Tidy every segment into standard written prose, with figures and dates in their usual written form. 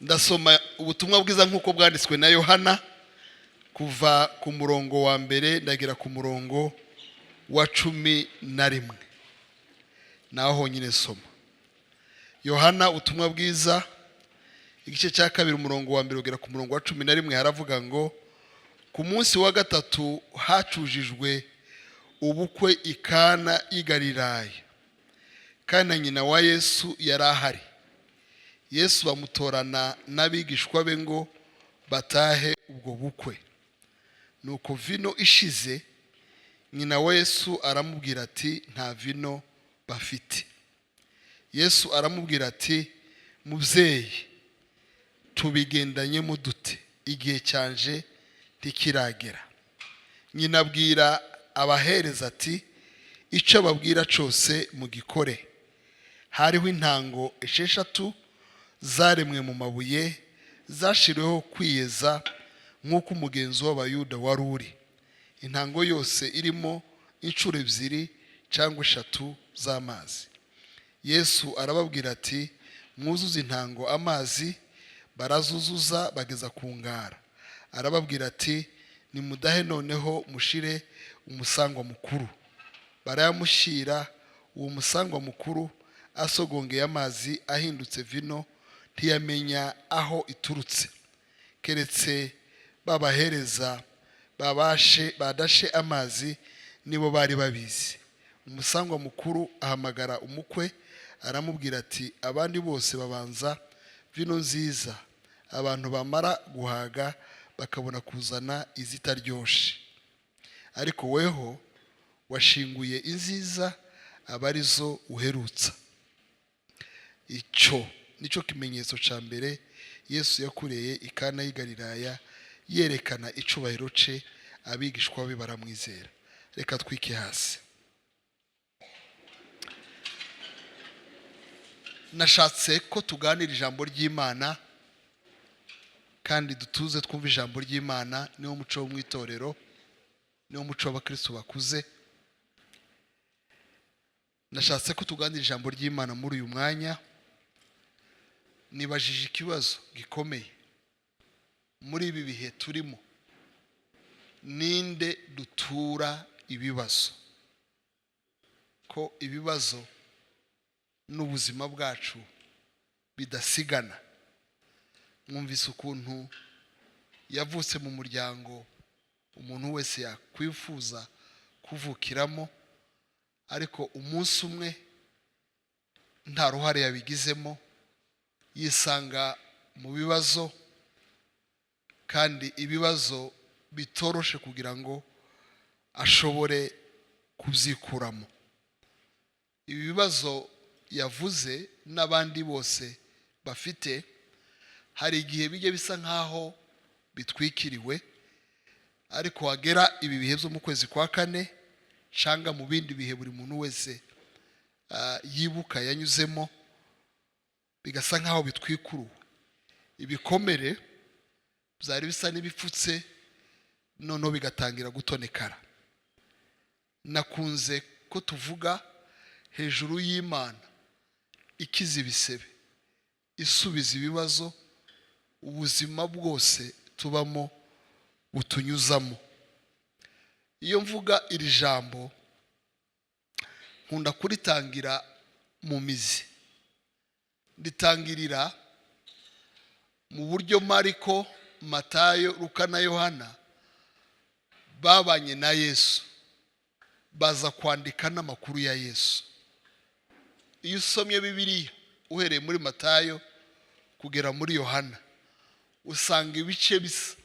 Ndasoma ubutumwa bwiza nk'uko bwanditswe na Yohana, kuva ku murongo wa 1 ndagera ku murongo wa 11. Naho honyine soma. Yohana, ubutumwa bwiza, igice cya 2, umurongo wa 1 ugera ku murongo wa 11, haravuga ngo: "Ku munsi wa gatatu hacujijwe ubukwe i Kana y'i Galilaya, kandi na nyina wa Yesu yari ahari. Yesu bamutorana n'abigishwa be ngo batahe ubwo bukwe. Nuko vino ishize, nyina wa Yesu aramubwira ati: 'Nta vino bafite.' Yesu aramubwira ati: 'Mubyeyi, tubigendanyemo dute? Igihe cyanje ntikiragera.' Nyina abwira abahereza ati: 'Icyo babwira cyose mugikore.' Hariho intango 6 zaremwe mu mabuye, zashyiriweho kwiyeza nk'uko umugenzo w'Abayuda wari uri, intango yose irimo inshuro 2 cyangwa 3 z'amazi. Yesu arababwira ati: 'Mwuzuze intango amazi.' Barazuzuza bageza ku ngara. Arababwira ati: 'Nimudahe noneho, mushire umusangwa mukuru.' Barayamushyira. Uwo musangwa mukuru asogongeye amazi ahindutse vino, ntiyamenya aho iturutse, keretse babahereza babashe badashe amazi, nibo bari babizi. Umusangwa mukuru ahamagara umukwe, aramubwira ati: 'Abandi bose babanza vino nziza, abantu bamara guhaga bakabona kuzana izitaryoshe, ariko weho washinguye inziza, aba arizo uherutsa.' Icyo nicyo kimenyetso cya mbere Yesu yakoreye i Kana y'i Galilaya, yerekana icubahiro ce, abigishwa be baramwizera." Reka twike hasi. Nashatse ko tuganira ijambo ry'Imana kandi dutuze twumve ijambo ry'Imana. Niwo muco wo mu itorero, niwo muco w'abakristo bakuze. Nashatse ko tuganira ijambo ry'Imana muri uyu mwanya. Nibajije ikibazo gikomeye: muri ibi bihe turimo, ninde dutura ibibazo? Ko ibibazo n'ubuzima bwacu bidasigana. Mwumvise ukuntu yavutse mu muryango umuntu wese yakwifuza kuvukiramo, ariko umunsi umwe nta ruhare yabigizemo, yisanga mu bibazo, kandi ibibazo bitoroshe kugira ngo ashobore kubyikuramo. Ibi bibazo yavuze n'abandi bose bafite, hari igihe bijya bisa nk'aho bitwikiriwe, ariko wagera ibi bihe byo mu kwezi kwa kane cyangwa mu bindi bihe buri muntu wese yibuka yanyuzemo, bigasa nk'aho bitwikuruwe. Ibikomere byari bisa n'ibipfutse, noneho bigatangira gutonekara. Nakunze ko tuvuga hejuru y'Imana ikiza ibisebe, isubiza ibibazo ubuzima bwose tubamo butunyuzamo. Iyo mvuga iri jambo, nkunda kuritangira mu mizi. Ritangirira mu buryo Mariko, Matayo, Luka na Yohana babanye na Yesu, baza kwandika n'amakuru ya Yesu. Iyo usomye Bibiliya uhereye muri Matayo kugera muri Yohana, usanga ibice bisa,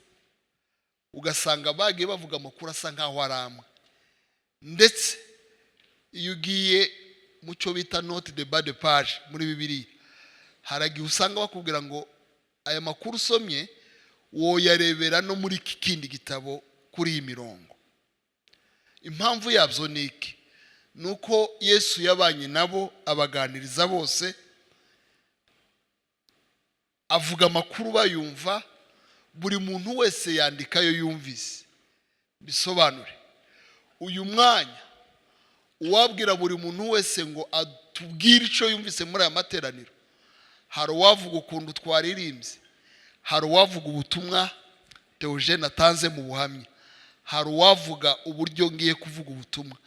ugasanga bagiye bavuga amakuru asa nk'aho ari amwe. Ndetse iyo ugiye mu cyo bita note de bas de page muri Bibiliya, hari igihe usanga bakubwira ngo aya makuru usomye woyarebera no muri iki kindi gitabo kuri iyi mirongo. Impamvu yabyo ni iki? Ni uko Yesu yabanye nabo, abaganiriza bose, avuga amakuru bayumva, buri muntu wese yandikayo yumvise. Bisobanure, uyu mwanya uwabwira buri muntu wese ngo atubwire icyo yumvise muri aya materaniro, hari uwavuga ukuntu twaririmbye. Hari uwavuga ubutumwa Theogene atanze mu buhamya, hari uwavuga uburyo ngiye kuvuga ubutumwa,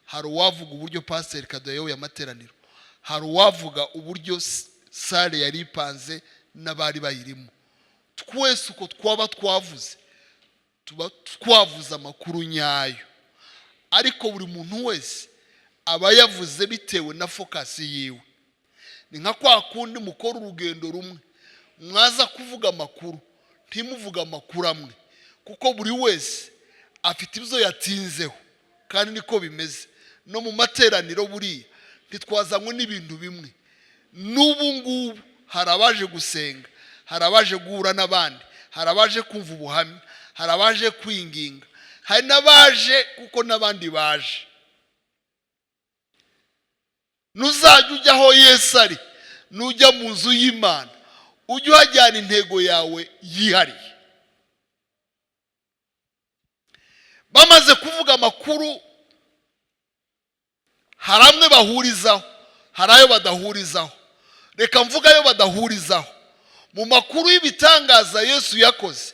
hari uwavuga uburyo Pasiteri Kado yayoboye amateraniro, hari uwavuga uburyo salle yari ipanze n'abari bayirimo. Twese uko twaba twavuze, tuba twavuze amakuru nyayo, ariko buri muntu wese aba yavuze bitewe na focus yiwe. Ni nka kwa kundi mukora urugendo rumwe, mwaza kuvuga amakuru ntimuvuge amakuru amwe, kuko buri wese afite ibyo yatinzeho. Kandi niko bimeze no mu materaniro. Buriya ntitwazanywe n'ibintu bimwe. N'ubu ngubu hari abaje gusenga, hari abaje guhura n'abandi, hari abaje kumva ubuhamya, hari abaje kwinginga, hari n'abaje kuko n'abandi baje. Nuzajya ujya aho Yesu ari, nujya mu nzu y'Imana, ujye uhajyana intego yawe yihariye. Bamaze kuvuga amakuru, hari amwe bahurizaho, hari ayo badahurizaho. Reka mvuga ayo badahurizaho. Mu makuru y'ibitangaza Yesu yakoze,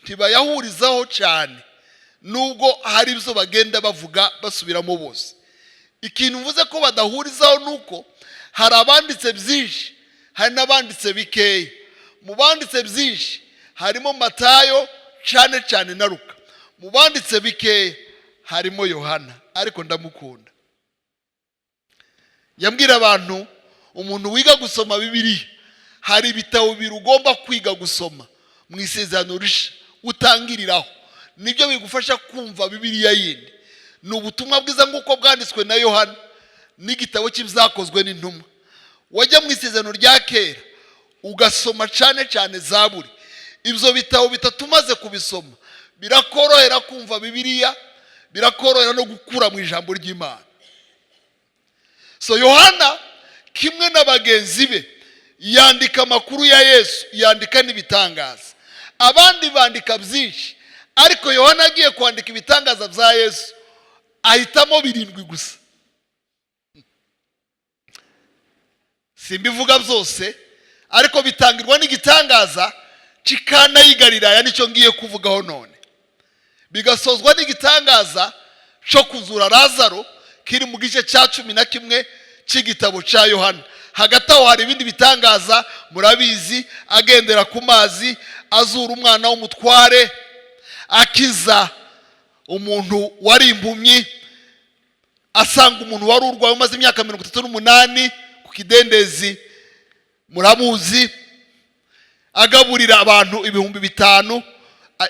ntibayahurizaho cyane, nubwo hari ibyo bagenda bavuga basubiramo bose. Ikintu mvuze ko badahurizaho ni uko hari abanditse byinshi, hari n'abanditse bikeya. Mu banditse byinshi harimo Matayo cyane cyane na Luka. Mu banditse bikeya harimo Yohana, ariko ndamukunda. Yambwira abantu, umuntu wiga gusoma Bibiliya, hari ibitabo bibiri ugomba kwiga gusoma mu Isezerano Rishya utangiriraho, nibyo bigufasha kumva Bibiliya yindi: ni Ubutumwa Bwiza nk'uko bwanditswe na Yohana n'igitabo cy'Ibyakozwe n'Intumwa. Wajya mu Isezerano rya Kera ugasoma cyane cyane Zaburi. Ibyo bitabo bitatu umaze kubisoma, birakorohera kumva Bibiliya, birakorohera no gukura mu ijambo ry'Imana. So Yohana kimwe na bagenzi be yandika amakuru ya Yesu, yandika n'ibitangaza. Abandi bandika byinshi, ariko Yohana agiye kwandika ibitangaza bya Yesu ahitamo birindwi gusa. Simbivuga byose, ariko bitangirwa n'igitangaza cy'i Kana y'i Galilaya, nicyo ngiye kuvugaho none, bigasozwa n'igitangaza cyo kuzura Lazaro kiri mu gice cya 11 cy'igitabo cya Yohana. Hagati aho hari ibindi bitangaza murabizi: agendera ku mazi, azura umwana w'umutware, akiza umuntu wari impumyi, asanga umuntu wari urwaye umaze imyaka 38 ku kidendezi, muramuzi, agaburira abantu 5000.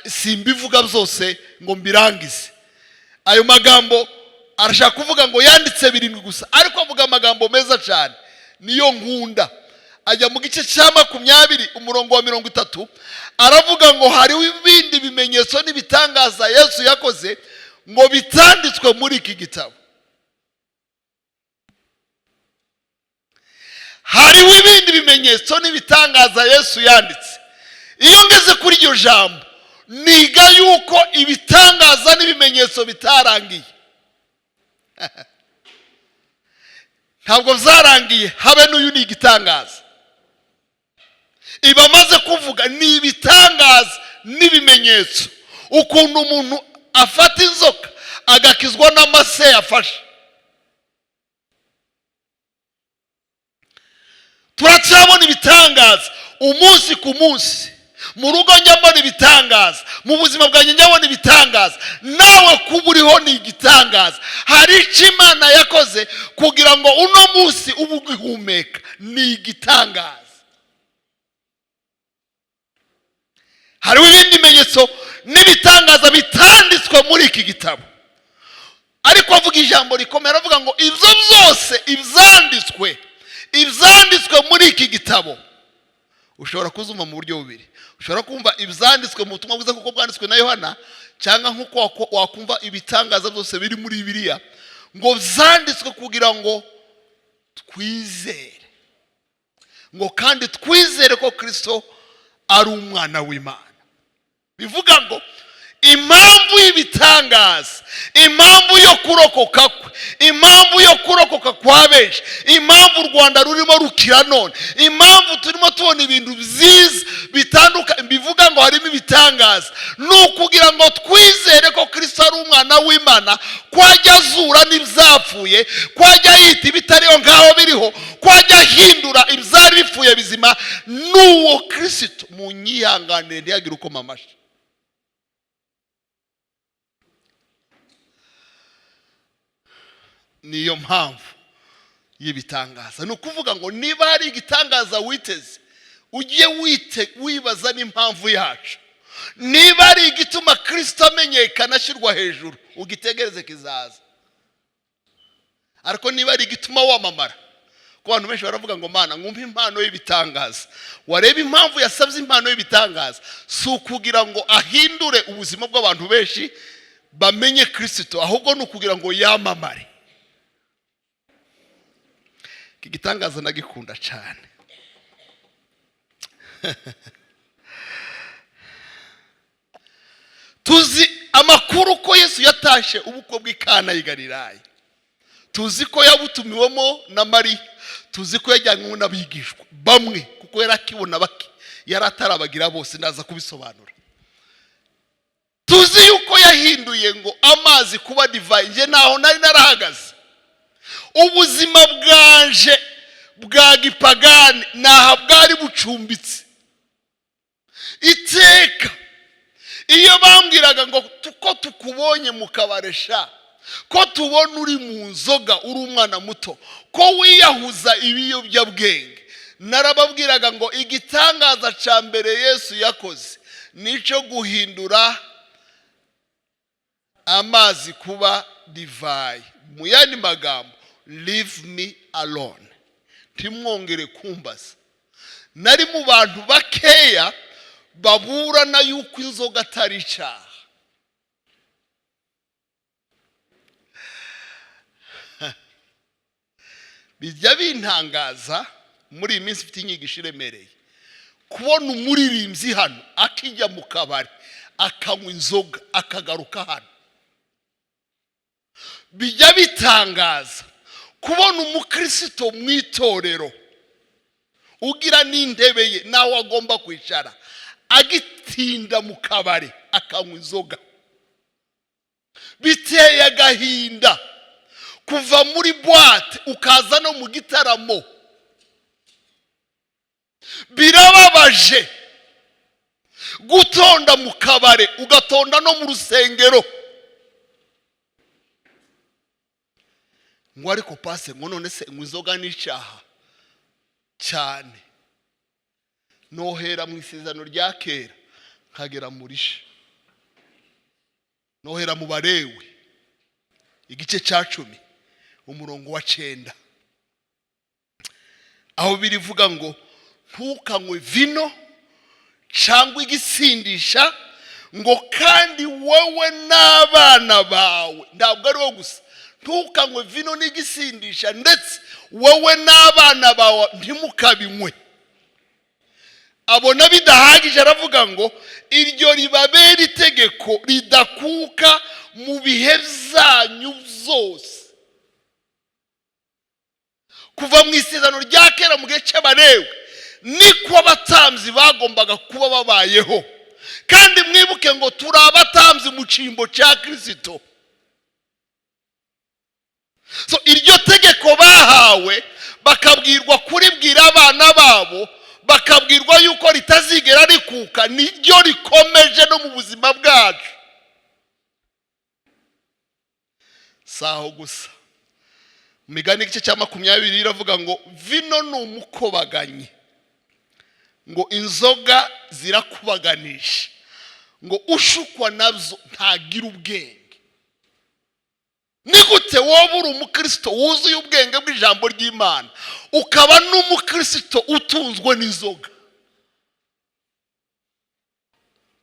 Simbivuga byose ngo mbirangize. Ayo magambo arashaka kuvuga ngo yanditse birindwi gusa, ariko avuga amagambo meza cyane, niyo nkunda. Ajya mu gice cya 20, umurongo wa 30, aravuga ngo hariho ibindi bimenyetso n'ibitangaza Yesu yakoze ngo bitanditswe muri iki gitabo. Hariho ibindi bimenyetso n'ibitangaza Yesu yanditse. Iyo ngeze kuri iryo jambo, niga yuko ibitangaza n'ibimenyetso bitarangiye. Ntabwo byarangiye, habe n'uyu ni igitangaza. Ibamaze kuvuga ni ibitangaza n'ibimenyetso, ukuntu umuntu afata inzoka agakizwa n'amase yafashe. Turacyabona ibitangaza umunsi ku munsi. Mu rugo njya mbona ibitangaza, mu buzima bwanjye njya mbona ibitangaza. Nawe kuba uriho ni igitangaza. Hari icyo Imana yakoze kugira ngo uno munsi ube ugihumeka, ni igitangaza. Hariho ibindi bimenyetso n'ibitangaza bitanditswe muri iki gitabo, ariko avuga ijambo rikomeye, aravuga ngo ibyo byose ibyanditswe muri iki gitabo. Ushobora kuzumva mu buryo bubiri: ushobora kumva ibyanditswe mu butumwa bwiza kuko bwanditswe na Yohana, cyangwa nk'uko wakumva ibitangaza byose biri muri Bibiliya ngo byanditswe kugira ngo twizere, ngo kandi twizere ko Kirisito ari umwana w'Imana. Bivuga ngo Impamvu y'ibitangaza, impamvu yo kurokoka kwe, impamvu yo kurokoka kwa benshi, impamvu u Rwanda rurimo rukira none, impamvu turimo tubona ibintu byiza bitandukanye bivuga ngo harimo ibitangaza, ni ukugira ngo twizere ko Kirisito ari umwana w'Imana, ko ajya azura n'ibyapfuye, ko ajya yita ibitariho nk'aho biriho, ko ajya ahindura ibyari bipfuye bizima. N'uwo Kirisito, mu nyihanganire, ntiyagire uko mamasha. Niyo mpamvu y'ibitangaza. Ni ukuvuga ngo niba hari igitangaza witeze, ujye wibaza n'impamvu yacu. Niba ari igituma Kirisito amenyekana, ashyirwa hejuru, ugitegereze kizaza. Ariko niba ari igituma wamamara, ku bantu benshi baravuga ngo: "Mana, mwumve impano y'ibitangaza." Wareba impamvu yasabye impano y'ibitangaza, si ukugira ngo ahindure ubuzima bw'abantu benshi bamenye Kirisito, ahubwo ni ukugira ngo yamamare. Iki gitangaza ndagikunda cyane. Tuzi amakuru ko Yesu yatashe ubukwe bw'i Kana y'i Galilaya. Tuzi ko yabutumiwemo na Mariya, tuzi ko yajyanywe n'abigishwa bamwe, kuko yari akibona bake, yari atarabagira bose, ndaza kubisobanura. Tuzi yuko yahinduye ngo amazi kuba divayi. Njye ntaho nari narahagaze. Ubuzima bwanje bwa gipagani ntaho bwari bucumbitse. Iteka iyo bambwiraga ngo ko tukubonye mu kabaresha, ko tubona uri mu nzoga, uri umwana muto, ko wiyahuza ibiyobyabwenge, narababwiraga ngo igitangaza cya mbere Yesu yakoze nicyo guhindura amazi kuba divayi. Mu yandi magambo, leave me alone, ntimwongere kumbaza. Nari mu bantu bakeya baburana yuko inzoga atari icyaha. Bijya bintangaza muri iyi minsi ifite inyigisho iremereye, kubona umuririmbyi hano akijya mu kabari akanywa inzoga akagaruka hano. Bijya bitangaza kubona umukristo mu itorero ugira n'intebe ye nawe agomba kwicara, agitinda mu kabari akanywa inzoga. Biteye agahinda kuva muri boîte ukaza no mu gitaramo. Birababaje gutonda mu kabare ugatonda no mu rusengero. Ngo ariko pase, ngo none se ngo inzoga ni icyaha cyane? Nohera mu isezerano rya kera nkagera muri she, nohera mu Barewe igice cya 10 umurongo wa 9, aho birivuga ngo: "Ntukanywe vino cyangwa igisindisha," ngo "kandi wowe n'abana bawe." Ntabwo ari wowe gusa, ntukanywe vino n'igisindisha, ndetse wowe n'abana bawe ntimukabinywe. Abona bidahagije, aravuga ngo: "Iryo ribabera itegeko ridakuka mu bihe byanyu byose." Kuva mu isezerano rya kera, mu gihe cy'Abarewe, niko abatambyi bagombaga kuba babayeho. Kandi mwibuke ngo turi abatambyi mu cyimbo cya Kirisito. So iryo tegeko bahawe, bakabwirwa kuribwira abana babo, bakabwirwa yuko ritazigera rikuka, niryo rikomeje no mu buzima bwacu. Si aho gusa. Mu Migani igice cya 20 iravuga ngo vino ni umukobaganyi, ngo inzoga zirakubaganisha, ngo ushukwa nabyo ntagira ubwenge. Ni gute wowe uri umukristo wuzuye ubwenge bw'ijambo ry'Imana, ukaba n'umukristo utunzwe n'inzoga?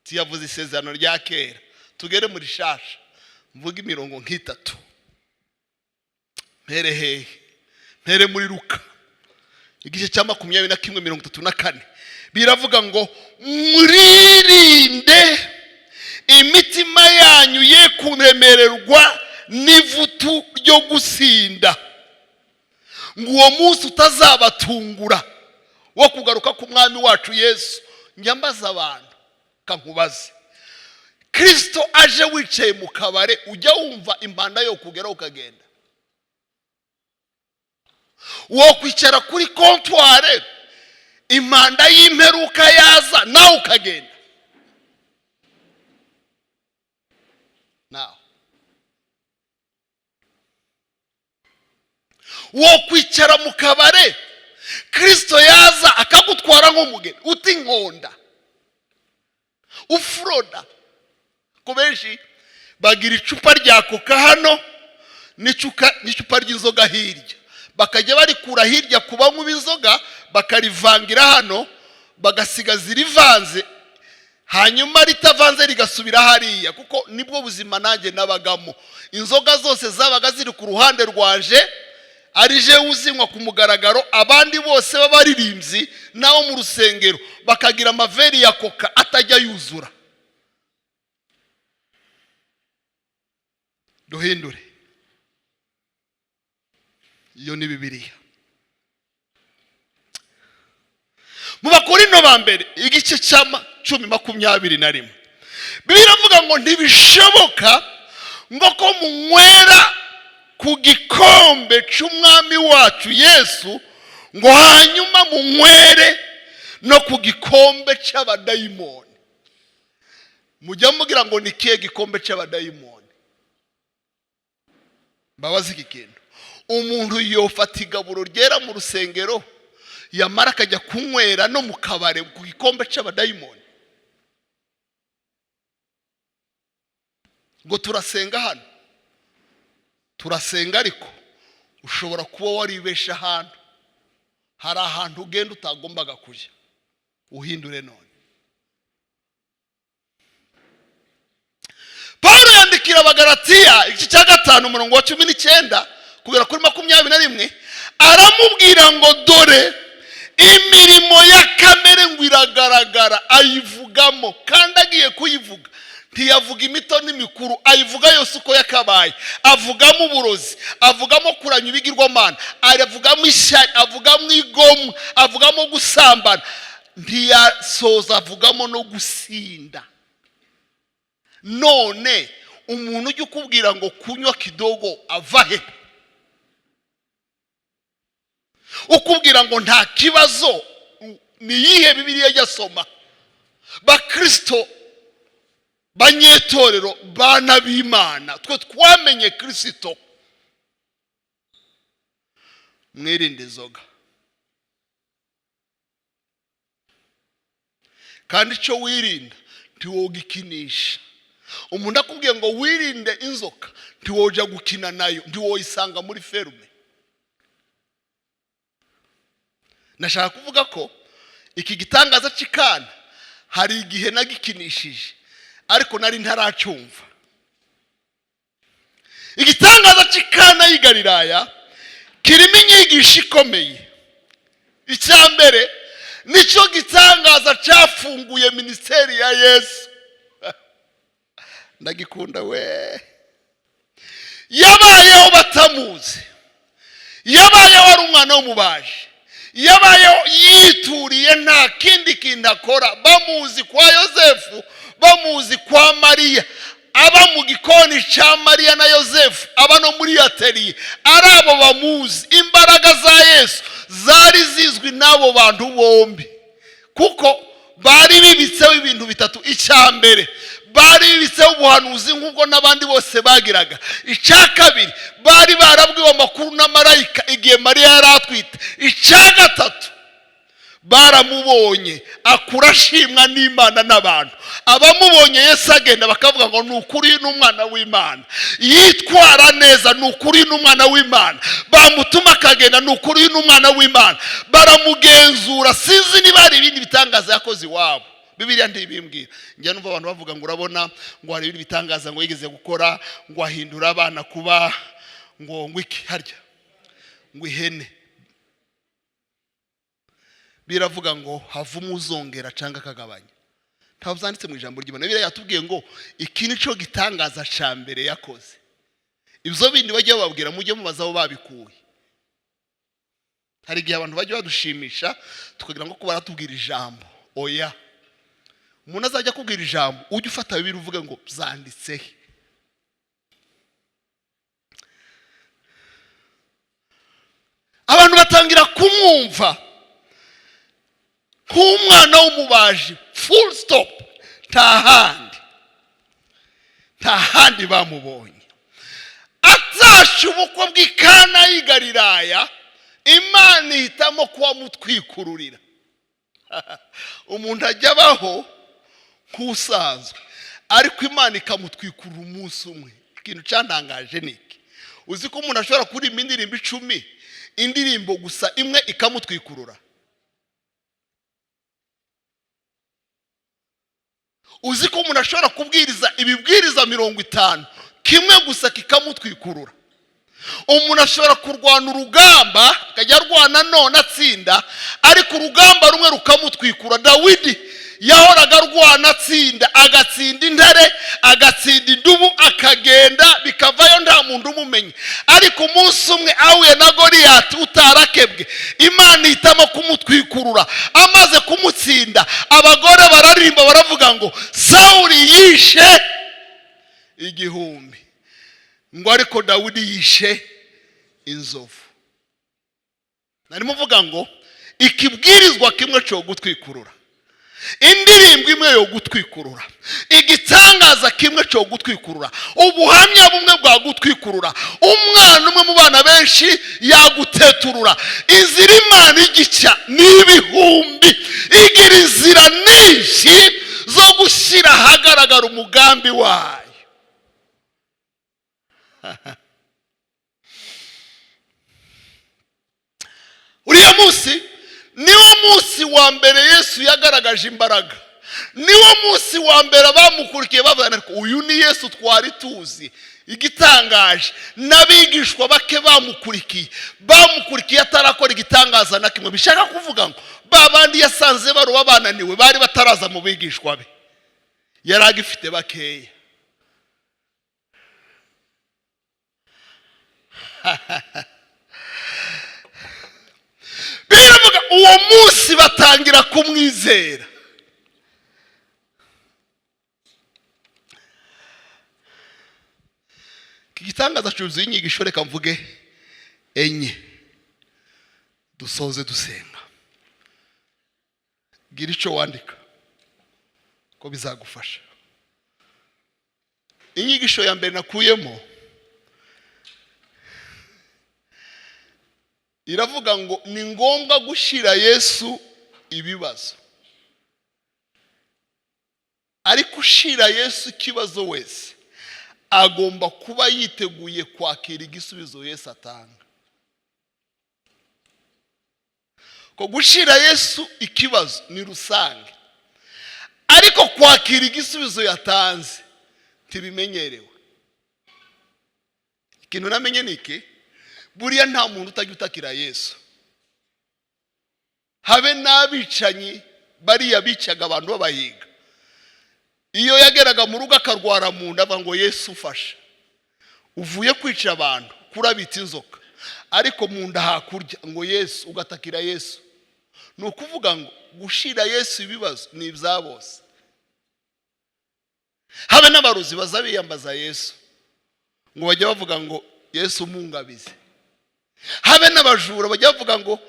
Tuyavuze isezerano rya kera, tugere muri shasha, mvuge imirongo nk'itatu. Mpere hehe? Mpere muri Luka igice cya 21, 34. Biravuga ngo: "Mwirinde Imitima yanyu ye kuremererwa n'ivutu ryo gusinda, ngo uwo munsi utazabatungura wo kugaruka k'Umwami wacu Yesu. Njya mbaza abantu, kankubaze: Kirisito aje wicaye mu kabare, ujya wumva impanda yo kugeraho ukagenda? Wo kwicara kuri comptoir, impanda y'imperuka yaza nawe ukagenda? Nawe wo kwicara mu kabare, Kirisito yaza akagutwara nk'umugeni, uti inkonda ufuroda? Ko benshi bagira icupa rya Coca hano n'icupa ry'inzoga hirya, bakajya barikura hirya ku banywa b'inzoga, bakarivangira hano, bagasigaza irivanze, hanyuma ritavanze rigasubira hariya, kuko nibwo buzima nanjye nabagamo. Inzoga zose zabaga ziri ku ruhande rwaje, ari je uzinywa ku mugaragaro, abandi bose b'abaririmbyi nabo mu rusengero bakagira amaveri ya Coca atajya yuzura. Duhindure. Iyo ni Bibiliya. Mu Bakorino ba mbere, igice cya 10:21, Bibiliya iravuga ngo: "Ntibishoboka ngo ko munywera ku gikombe cy'Umwami wacu Yesu, ngo hanyuma munywere no ku gikombe cy'abadayimoni." Mujya mubwira ngo ni ikihe gikombe cy'abadayimoni? Mbabazi iki kintu: umuntu yofata igaburo ryera mu rusengero, yamara akajya kunywera no mu kabare ku gikombe cy'abadayimoni? Ngo turasenga hano, turasenga, ariko ushobora kuba waribesha ahantu, hari ahantu ugenda utagombaga kujya. Uhindure none. Paul yandikira Abagaratiya, igice cya 5, umurongo wa 19 kugera kuri 21, aramubwira ngo: "Dore imirimo ya kamere ngo iragaragara." Ayivugamo, kandi agiye kuyivuga ntiyavuga imito n'imikuru, ayivuga yose uko yakabaye. Avugamo uburozi, avugamo kuranya ibigirwamana, avugamo ishyari, avugamo igomwa, avugamo gusambana, ntiyasoza avugamo no gusinda. None umuntu ujya ukubwira ngo kunywa kidogo ava he? Ukubwira ngo nta kibazo, ni iyihe Bibiliya ajya asoma? Bakristo, banyetorero, bana b'Imana, twe twamenye Kirisito, mwirinde inzoga. Kandi icyo wirinda ntiwogikinisha. Umuntu akubwiye ngo wirinde inzoka, ntiwojya gukina nayo, ntiwoyisanga muri ferme. Nashaka kuvuga ko iki gitangaza cy'Ikana hari igihe nagikinishije, ariko nari ntaracyumva. Igitangaza cy'Ikana y'i Galilaya kirimo inyigisho ikomeye. Icya mbere, nicyo gitangaza cyafunguye minisiteri ya Yesu. Ndagikunda we. Yabayeho batamuzi, yabayeho ari umwana w'umubaji, yabayeho yituriye, nta kindi kintu akora, bamuzi kwa Yosefu, bamuzi kwa Mariya, aba mu gikoni cya Mariya na Yosefu, aba no muri atelier, ari abo bamuzi. Imbaraga za Yesu zari zizwi n'abo bantu bombi, kuko bari bibitseho ibintu bitatu. Icya mbere, bari bibitseho ubuhanuzi nk'ubwo n'abandi bose bagiraga. Icya kabiri, bari barabwiwe amakuru na marayika igihe Mariya yari atwite. Icya gatatu, baramubonye akura ashimwa n'Imana n'abantu. Abamubonye Yesu agenda bakavuga ngo: "Ni ukuri n'umwana w'Imana." Yitwara neza: "Ni ukuri n'umwana w'Imana." Bamutuma akagenda: "Ni ukuri n'umwana w'Imana." Baramugenzura. Sinzi niba hari ibindi bitangaza yakoze iwabo, Bibiliya ntibimbwira. Njya numva abantu bavuga ngo urabona ngo hari ibindi bitangaza ngo yigeze gukora, ngo ahindura abana kuba ngo iki harya, ngo ihene. Biravuga ngo havamo uzongera cyangwa akagabanya. Ntabwo byanditse mu ijambo ry'Imana. Bibiliya yatubwiye ngo iki ni cyo gitangaza cya mbere yakoze. Ibyo bindi bajya bababwira, mujye mubaza aho babikuye. Hari igihe abantu bajya badushimisha tukagira ngo ko baratubwira ijambo. Oya, umuntu azajya akubwira ijambo, ujye ufata Bibiliya uvuge ngo byanditse he. Abantu batangira kumwumva nk'umwana w'umubaji, full stop. Nta handi, nta handi bamubonye. Atashe ubukwe bw'i Kana y'i Galilaya, Imana ihitamo kuhamutwikururira. Umuntu ajya abaho nk'usanzwe, ariko Imana ikamutwikurura umunsi umwe. Ikintu cyantangaje ni iki: uzi ko umuntu ashobora kuririmba indirimbo 10, indirimbo gusa imwe ikamutwikurura? Uzi ko umuntu ashobora kubwiriza ibibwiriza 50, kimwe gusa kikamutwikurura? Umuntu ashobora kurwana urugamba, akajya arwana none atsinda, ariko urugamba rumwe rukamutwikura. Dawidi yahoraga arwana atsinda, agatsinda intare, agatsinda idubu, akagenda bikavayo nta muntu umumenye. Ariko umunsi umwe ahuye na Goliyati utarakebwe, Imana ihitamo kumutwikurura. Amaze kumutsinda, abagore bararirimba baravuga ngo Sawuli yishe 1000, ngo ariko Dawidi yishe inzovu. Narimo mvuga ngo ikibwirizwa kimwe cyo gutwikurura, indirimbo imwe yo gutwikurura, igitangaza kimwe cyo gutwikurura, ubuhamya bumwe bwagutwikurura, umwana umwe mu bana benshi yaguteturura. Inzira Imana igica ni ibihumbi, igira inzira nyinshi zo gushyira ahagaragara umugambi wayo. Uriya munsi niwo munsi wa mbere Yesu yagaragaje imbaraga, niwo munsi wa mbere abamukurikiye bavuga ngo uyu ni Yesu twari tuzi. Igitangaje, n'abigishwa bake bamukurikiye atarakora igitangaza na kimwe. Bishaka kuvuga ngo ba bandi yasanze baroba bananiwe bari bataraza mu bigishwa be, yari agifite bakeya. Biravuga uwo munsi batangira kumwizera. Iki gitangaza cyuzuye inyigisho, reka mvuge enye dusoze dusenga. Gira icyo wandika ko bizagufasha. Inyigisho ya mbere nakuyemo iravuga ngo ni ngombwa gushyira Yesu ibibazo, ariko ushyira Yesu ikibazo wese agomba kuba yiteguye kwakira igisubizo Yesu atanga. Ko gushyira Yesu ikibazo ni rusange, ariko kwakira igisubizo yatanze ntibimenyerewe. Ikintu namenye ni iki: buriya nta muntu utajya utakira Yesu. Habe n'abicanyi bariya bicaga abantu babahiga, iyo yageraga mu rugo akarwara mu nda avuga ngo Yesu ufasha, uvuye kwica abantu kurabita inzoka, ariko mu nda hakurya ngo Yesu, ugatakira Yesu. Ni ukuvuga ngo gushira Yesu ibibazo ni ibya bose. Habe n'abarozi baza biyambaza Yesu, ngo bajya bavuga ngo Yesu umungabize. Habe n'abajura bajya bavuga ngo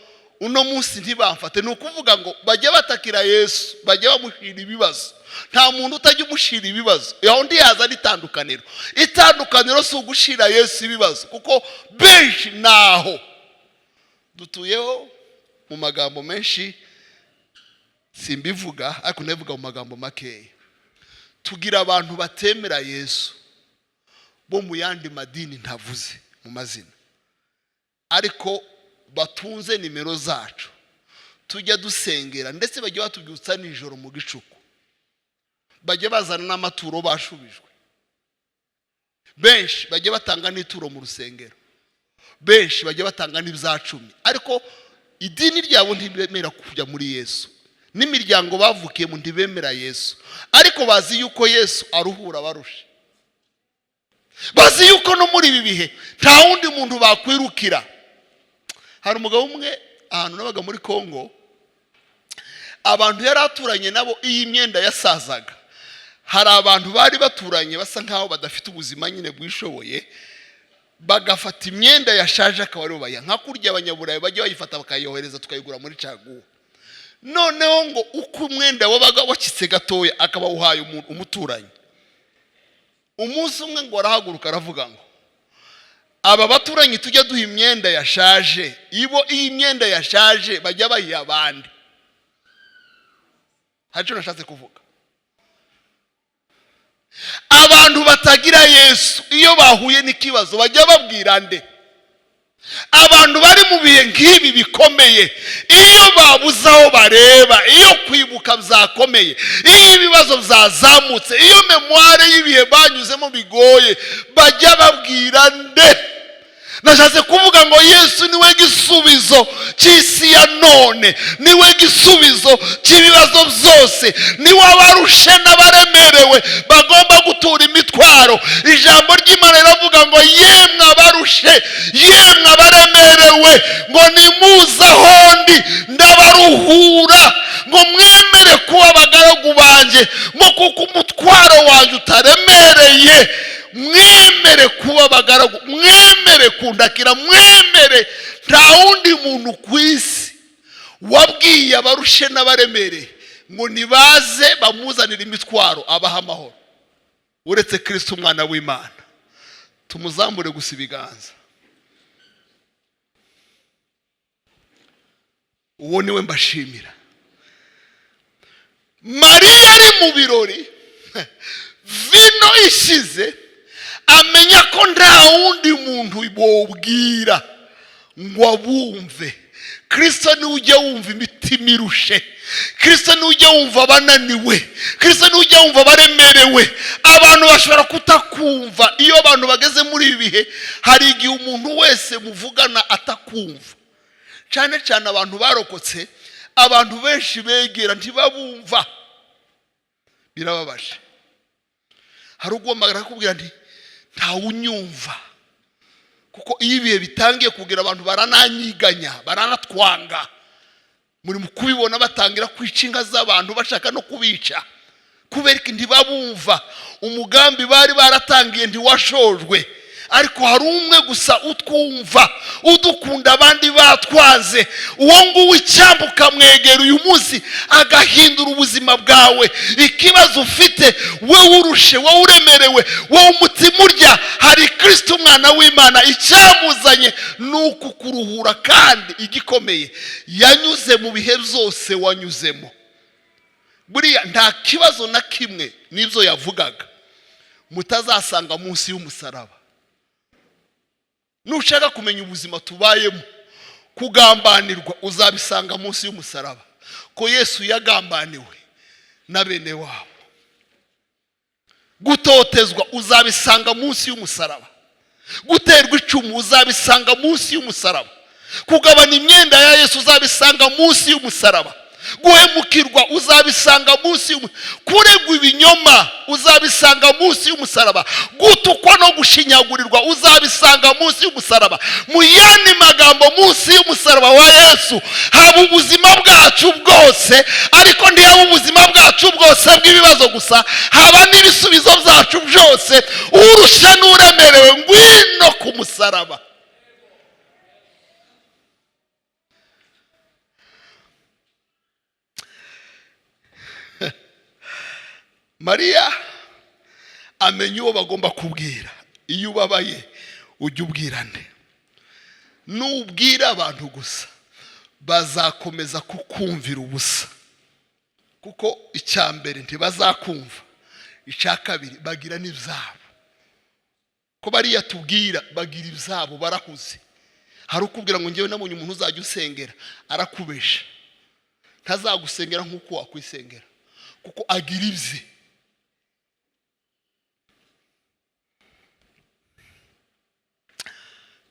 uno munsi ntibamfate. Ni ukuvuga ngo bajya batakira Yesu, bajya bamushira ibibazo. Nta muntu utajya umushira ibibazo. Aho ndi yazana itandukaniro. Itandukaniro si ugushira Yesu ibibazo, kuko benshi naho dutuyeho mu magambo menshi, simbivuga ariko ndabivuga mu magambo makeya. Tugira abantu batemera Yesu bo mu yandi madini ntavuze mu mazina, ariko batunze nimero zacu tujya dusengera, ndetse bajya batubyutsa nijoro mu gicuku, bajya bazana n'amaturo bashubijwe. Benshi bajya batanga n'ituro mu rusengero, benshi bajya batanga n'ibya cumi, ariko idini ryabo ntibemera kujya muri Yesu. N'imiryango bavukiyemo ntibemera Yesu, ariko bazi yuko Yesu aruhura abarushe. Bazi yuko no muri ibi bihe nta wundi muntu bakwirukira. Hari umugabo umwe ahantu nabaga muri Kongo, abantu yari aturanye nabo, iyi myenda yasazaga, hari abantu bari baturanye basa nkaho badafite ubuzima nyine bwishoboye, bagafata imyenda yashaje akaba aribo bayiha, nka kurya Abanyaburayi bajya bayifata bakayohereza tukayigura muri caguwa. Noneho ngo uko umwenda wabaga wakitse gatoya, akaba awuhaye umuturanyi. Umunsi umwe ngo arahaguruka aravuga ngo: "Aba baturanyi tujya duha imyenda yashaje, ibo iyi myenda yashaje bajya bayiha abandi?" Hari icyo nashatse kuvuga. Abantu batagira Yesu, iyo bahuye n'ikibazo bajya babwira nde? Abantu bari mu bihe nk'ibi bikomeye, iyo babuze aho bareba, iyo kwibuka byakomeye, iyo ibibazo byazamutse, iyo mémoire y'ibihe banyuzemo bigoye, bajya babwira nde? Nashatse kuvuga ngo Yesu niwe gisubizo cy'isi ya none, niwe gisubizo cy'ibibazo byose, niwe abarushe n'abaremerewe bagomba gutura imitwaro. Ijambo ry'Imana riravuga ngo: "Yemwe abarushe, yemwe abaremerewe, ngo nimuze aho ndi ndabaruhura, ngo mwemere kuba abagaragu banjye, ngo kuko umutwaro wanjye utaremereye. Mwemere kuba abagaragu, mwemere kundakira, mwemere." Nta wundi muntu ku isi wabwiye abarushe n'abaremereye ngo nibaze bamuzanire imitwaro abaha amahoro, uretse Kirisito umwana w'Imana. Tumuzamure gusa ibiganza. Uwo niwe mbashimira. Mariya ari mu birori, vino ishize, amenya ko nta wundi muntu bobwira ngo abumve. Kirisito niwe ujya wumva imitima irushe, Kirisito niwe ujya wumva abananiwe, Kirisito niwe ujya wumva abaremerewe. Abantu bashobora kutakumva. Iyo abantu bageze muri ibi bihe, hari igihe umuntu wese muvugana atakumva, cyane cyane abantu barokotse. Abantu benshi begera ntibabumva, birababaje. Hari uguhamagara akakubwira nti: "Ntawunyumva." Kuko iyo ibihe bitangiye kugira, abantu barananyiganya, baranatwanga. Muri mu kubibona, batangira kwica inka z'abantu, bashaka no kubica. Kubera ko ntibabumva, umugambi bari baratangiye ntiwashojwe. Ariko hari umwe gusa utwumva, udukunda abandi batwaze. Uwo nguwo icyambu ukamwegera uyu munsi, agahindura ubuzima bwawe. Ikibazo ufite wowe urushe, wowe uremerewe, wowe umutima urya, hari Kirisito umwana w'Imana. Icyamuzanye ni ukukuruhura, kandi igikomeye, yanyuze mu bihe byose wanyuzemo. Buriya nta kibazo na kimwe n'ibyo yavugaga mutazasanga munsi y'umusaraba. Nushaka kumenya ubuzima tubayemo, kugambanirwa, uzabisanga munsi y'umusaraba, ko Yesu yagambaniwe na bene wabo. Gutotezwa, uzabisanga munsi y'umusaraba. Guterwa icumu, uzabisanga munsi y'umusaraba. Kugabana imyenda ya Yesu, uzabisanga munsi y'umusaraba. Guhemukirwa, uzabisanga munsi, kuregwa ibinyoma, uzabisanga munsi y'umusaraba. Gutukwa no gushinyagurirwa, uzabisanga munsi y'umusaraba. Mu yandi magambo, munsi y'umusaraba wa Yesu haba ubuzima bwacu bwose, ariko ntihaba ubuzima bwacu bwose bw'ibibazo gusa, haba n'ibisubizo byacu byose. Urusha n'uremerewe, ngwino ku musaraba. Mariya amenya uwo bagomba kubwira. Iyo ubabaye ujya ubwira nde? Nubwira abantu gusa, bazakomeza kukumvira ubusa, kuko icya mbere ntibazakumva, icya kabiri bagira n'ibyabo. Ko bariya tubwira bagira ibyabo, barahuze. Hari ukubwira ngo: "Ngewe nabonye umuntu uzajya usengera." Arakubesha, ntazagusengera nk'uko wakwisengera, kuko agira ibye.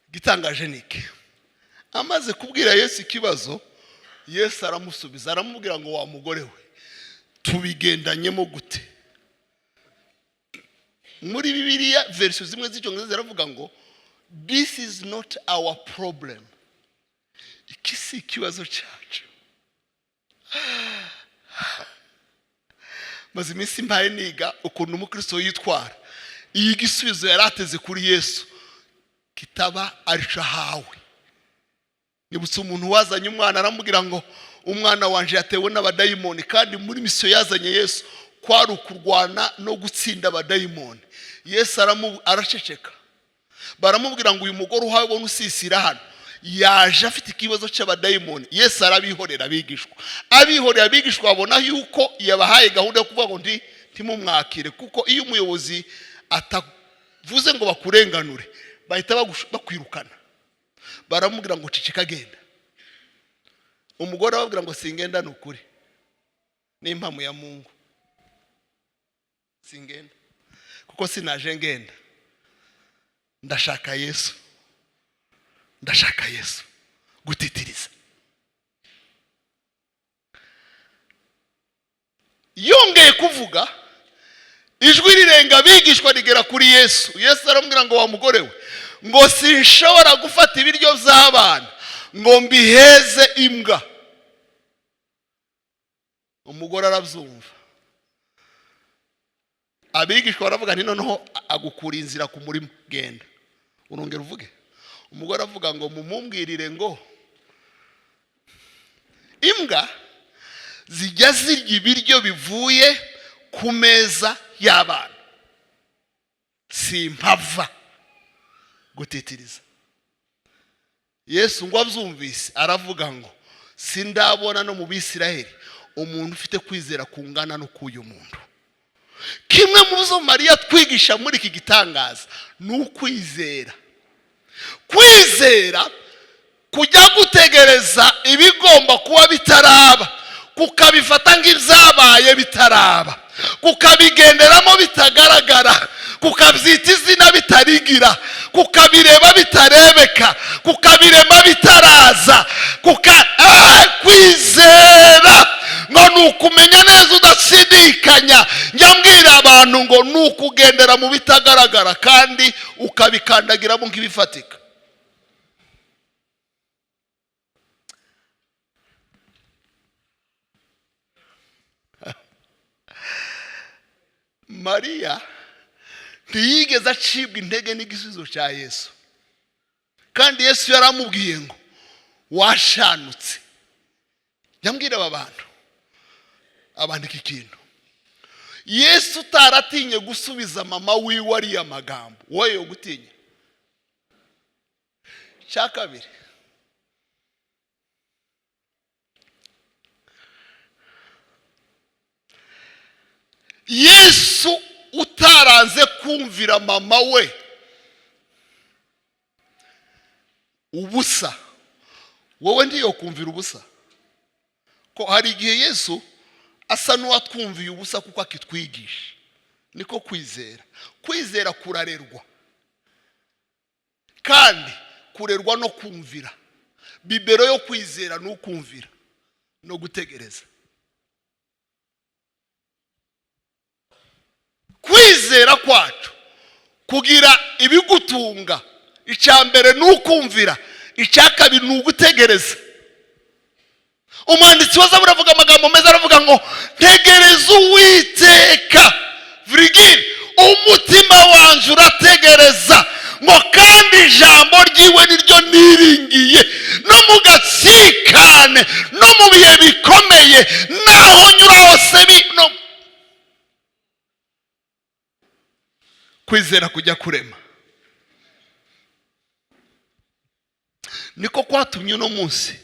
Igitangaje ni iki? Amaze kubwira Yesu ikibazo, Yesu aramusubiza, aramubwira ngo: "Wa mugore we, tubigendanyemo gute?" Muri Bibiliya, version zimwe z'Icyongereza ziravuga ngo: "This is not our problem." Iki si ikibazo cyacu. Maze iminsi mbaye niga ukuntu umukristo yitwara iyo igisubizo yari ateze kuri Yesu kitaba arico ahawe. Nibutse umuntu wazanye umwana, aramubwira ngo: "Umwana wanje yatewe n'abadayimoni." Kandi muri mission yazanye Yesu kwari ukurwana no gutsinda abadayimoni. Yesu araceceka. Baramubwira ngo: "Uyu mugore uhawe ubona usisira hano yaje afite ikibazo cy'abadayimoni." Yesu arabihorera abigishwa, abihorera abigishwa, babona yuko yabahaye gahunda yo kuvuga ngo ntimumwakire, kuko iyo umuyobozi atavuze ngo bakurenganure, bahita bakwirukana. Baramubwira ngo: "Ceceka, agenda." Umugore ababwira ngo: "Singenda, ni ukuri n'impamu ya Mungu, singenda, kuko sinaje ngenda, ndashaka Yesu, ndashaka Yesu." Gutitiriza. Yongeye kuvuga, ijwi rirenga abigishwa rigera kuri Yesu. Yesu aramubwira ngo: "Wa mugore we, ngo sinshobora gufata ibiryo by'abana ngo mbiheze imbwa." Umugore arabyumva. Abigishwa baravuga nti: "Noneho agukura inzira ku murima, genda urongera uvuge." Umugore avuga ngo: "Mumumbwirire ngo imbwa zijya zirya ibiryo bivuye ku meza y'abana, simpava." Gutitiriza. Yesu ngo abyumvise aravuga ngo: "Sindabona no mu Bisiraheli umuntu ufite kwizera kungana no k'uyu muntu." Kimwe mu zo Mariya twigisha muri iki gitangaza ni ukwizera. Kwizera kujya gutegereza ibigomba kuba bitaraba, kukabifata nk'ibyabaye bitaraba, kukabigenderamo bitagaragara, kukabyita izina bitarigira, kukabireba bitarebeka, kukabirema bitaraza. Kwizera ngo ni ukumenya neza udashidikanya. Njya mbwira abantu ngo ni ukugendera mu bitagaragara kandi ukabikandagiramo nk'ibifatika. Mariya ntiyigeze acibwa intege n'igisubizo cya Yesu, kandi Yesu yaramubwiye ngo: "Washanutse." Njya aba bantu abandika ikintu: Yesu utaratinye gusubiza mama wiwe ariya magambo, wowe yo gutinya? Cya kabiri, Yesu utaranze kumvira mama we ubusa, wowe ndiyo kumvira ubusa? Ko hari igihe Yesu asa n'uwatwumviye ubusa kuko akitwigisha. Niko kwizera. Kwizera kurarerwa, kandi kurerwa no kumvira. Bibero yo kwizera ni ukumvira no gutegereza. Kwizera kwacu kugira ibigutunga, icya mbere ni ukumvira, icya kabiri ni ugutegereza. Umwanditsi wa Zaburi avuga amagambo meza, aravuga ngo: "Ntegereza Uwiteka virigile, umutima wanjye urategereza," ngo kandi ijambo ryiwe niryo niringiye. No mu gatsikane, no mu bihe bikomeye, naho nyura hose no kwizera kujya kurema niko kwatumye uno munsi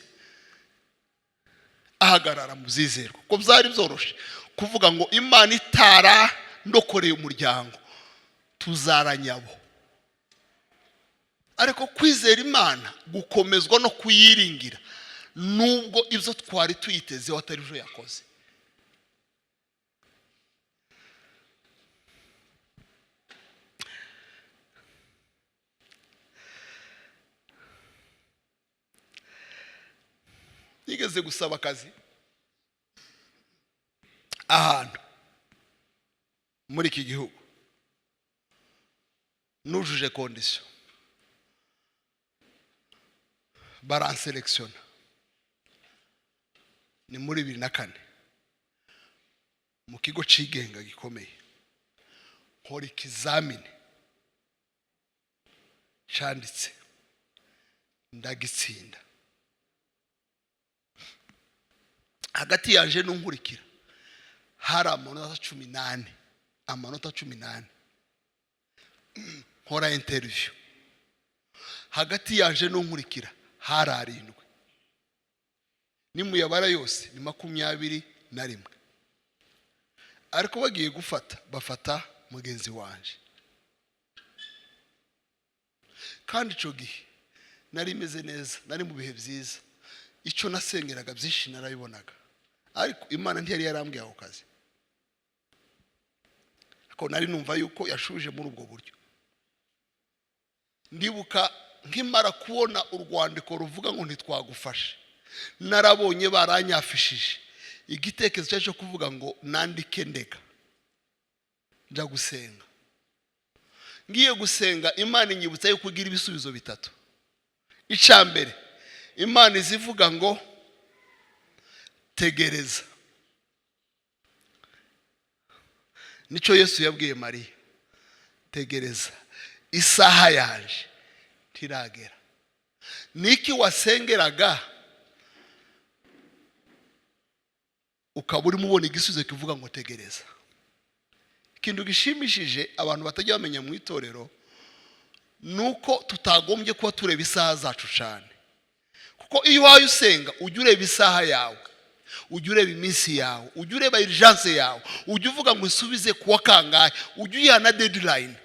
ahagarara mu byizerwa, kuko byari byoroshye kuvuga ngo: "Imana itara ndokoreye umuryango, tuzaranyabo." Ariko kwizera Imana gukomezwa no kuyiringira nubwo ibyo twari tuyitezeho atari byo yakoze. Nigeze gusaba akazi ahantu muri iki gihugu, nujuje conditions, baranselekisiona. Ni muri 2004, mu kigo cigenga gikomeye. Nkora ikizamini canditse, ndagitsinda. Hagati yaje n'unkurikira hari amanota 14, amanota 14. Nkora interview, hagati yaje n'unkurikira hari 7. Nimuyabara yose ni 21. Ariko bagiye gufata, bafata mugenzi wanje. Kandi icyo gihe nari meze neza, nari mu bihe byiza, icyo nasengeraga byinshi narabibonaga. Ariko Imana ntiyari yarambwiye ako kazi, ariko nari numva yuko yashuje muri ubwo buryo. Ndibuka nkimara kubona urwandiko ruvuga ngo ntitwagufashe, narabonye baranyafishije igitekerezo cyacu cyo kuvuga ngo nandike ndega. Njya gusenga. Ngiye gusenga, Imana inyibutsa yuko ugira ibisubizo bitatu. Icya mbere, Imana izivuga ngo tegereza. Nicyo Yesu yabwiye Mariya: tegereza, isaha yaje ntiragera. Niki wasengeraga ukaba urimo ubona igisubizo kivuga ngo tegereza? Ikintu gishimishije abantu batajya bamenya mu itorero ni uko tutagombye kuba tureba isaha zacu cyane, kuko iyo uhaye usenga ujya ureba isaha yawe, ujya ureba iminsi yawe, ujya ureba urgence yawe, ujya uvuga ngo usubize kuwa kangahe, ujya uyiha na deadline.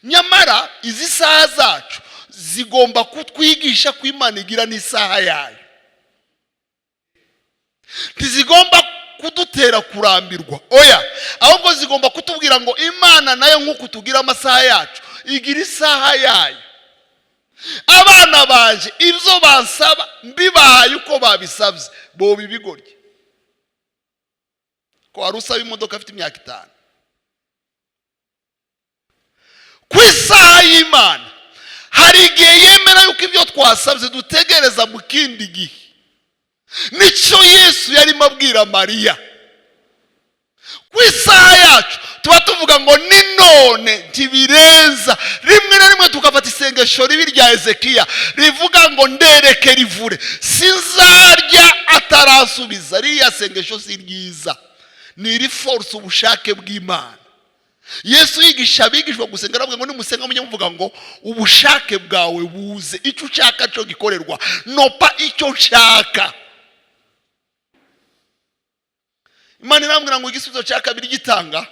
Nyamara izi saha zacu zigomba kutwigisha ko Imana igira n'isaha yayo. Ntizigomba kudutera kurambirwa, oya, ahubwo zigomba kutubwira ngo Imana nayo, nk'uko tugira amasaha yacu, igira isaha yayo. Abana banje ibyo bansaba mbibahaye uko babisabye boba ibigoryi. Ko wari usaba imodoka afite imyaka 5. Ku isaha y'Imana hari igihe yemera yuko ibyo twasabye dutegereza mu kindi gihe. Nicyo Yesu yarimo abwira Mariya. Ku isaha yacu tuba tuvuga ngo ni none, ntibirenza. Rimwe na rimwe tugafata isengesho ribi rya Ezekiya rivuga ngo ndereke rivure, sinzarya atarasubiza. Ririya sengesho si ryiza, ni iri force ubushake bw'Imana. Yesu yigisha abigishwa gusenga, aravuga ngo nimusenga mujye muvuga ngo ubushake bwawe buze, icyo ushaka cyo gikorerwa, nopa icyo nshaka. Imana irambwira ngo igisubizo cya kabiri gitanga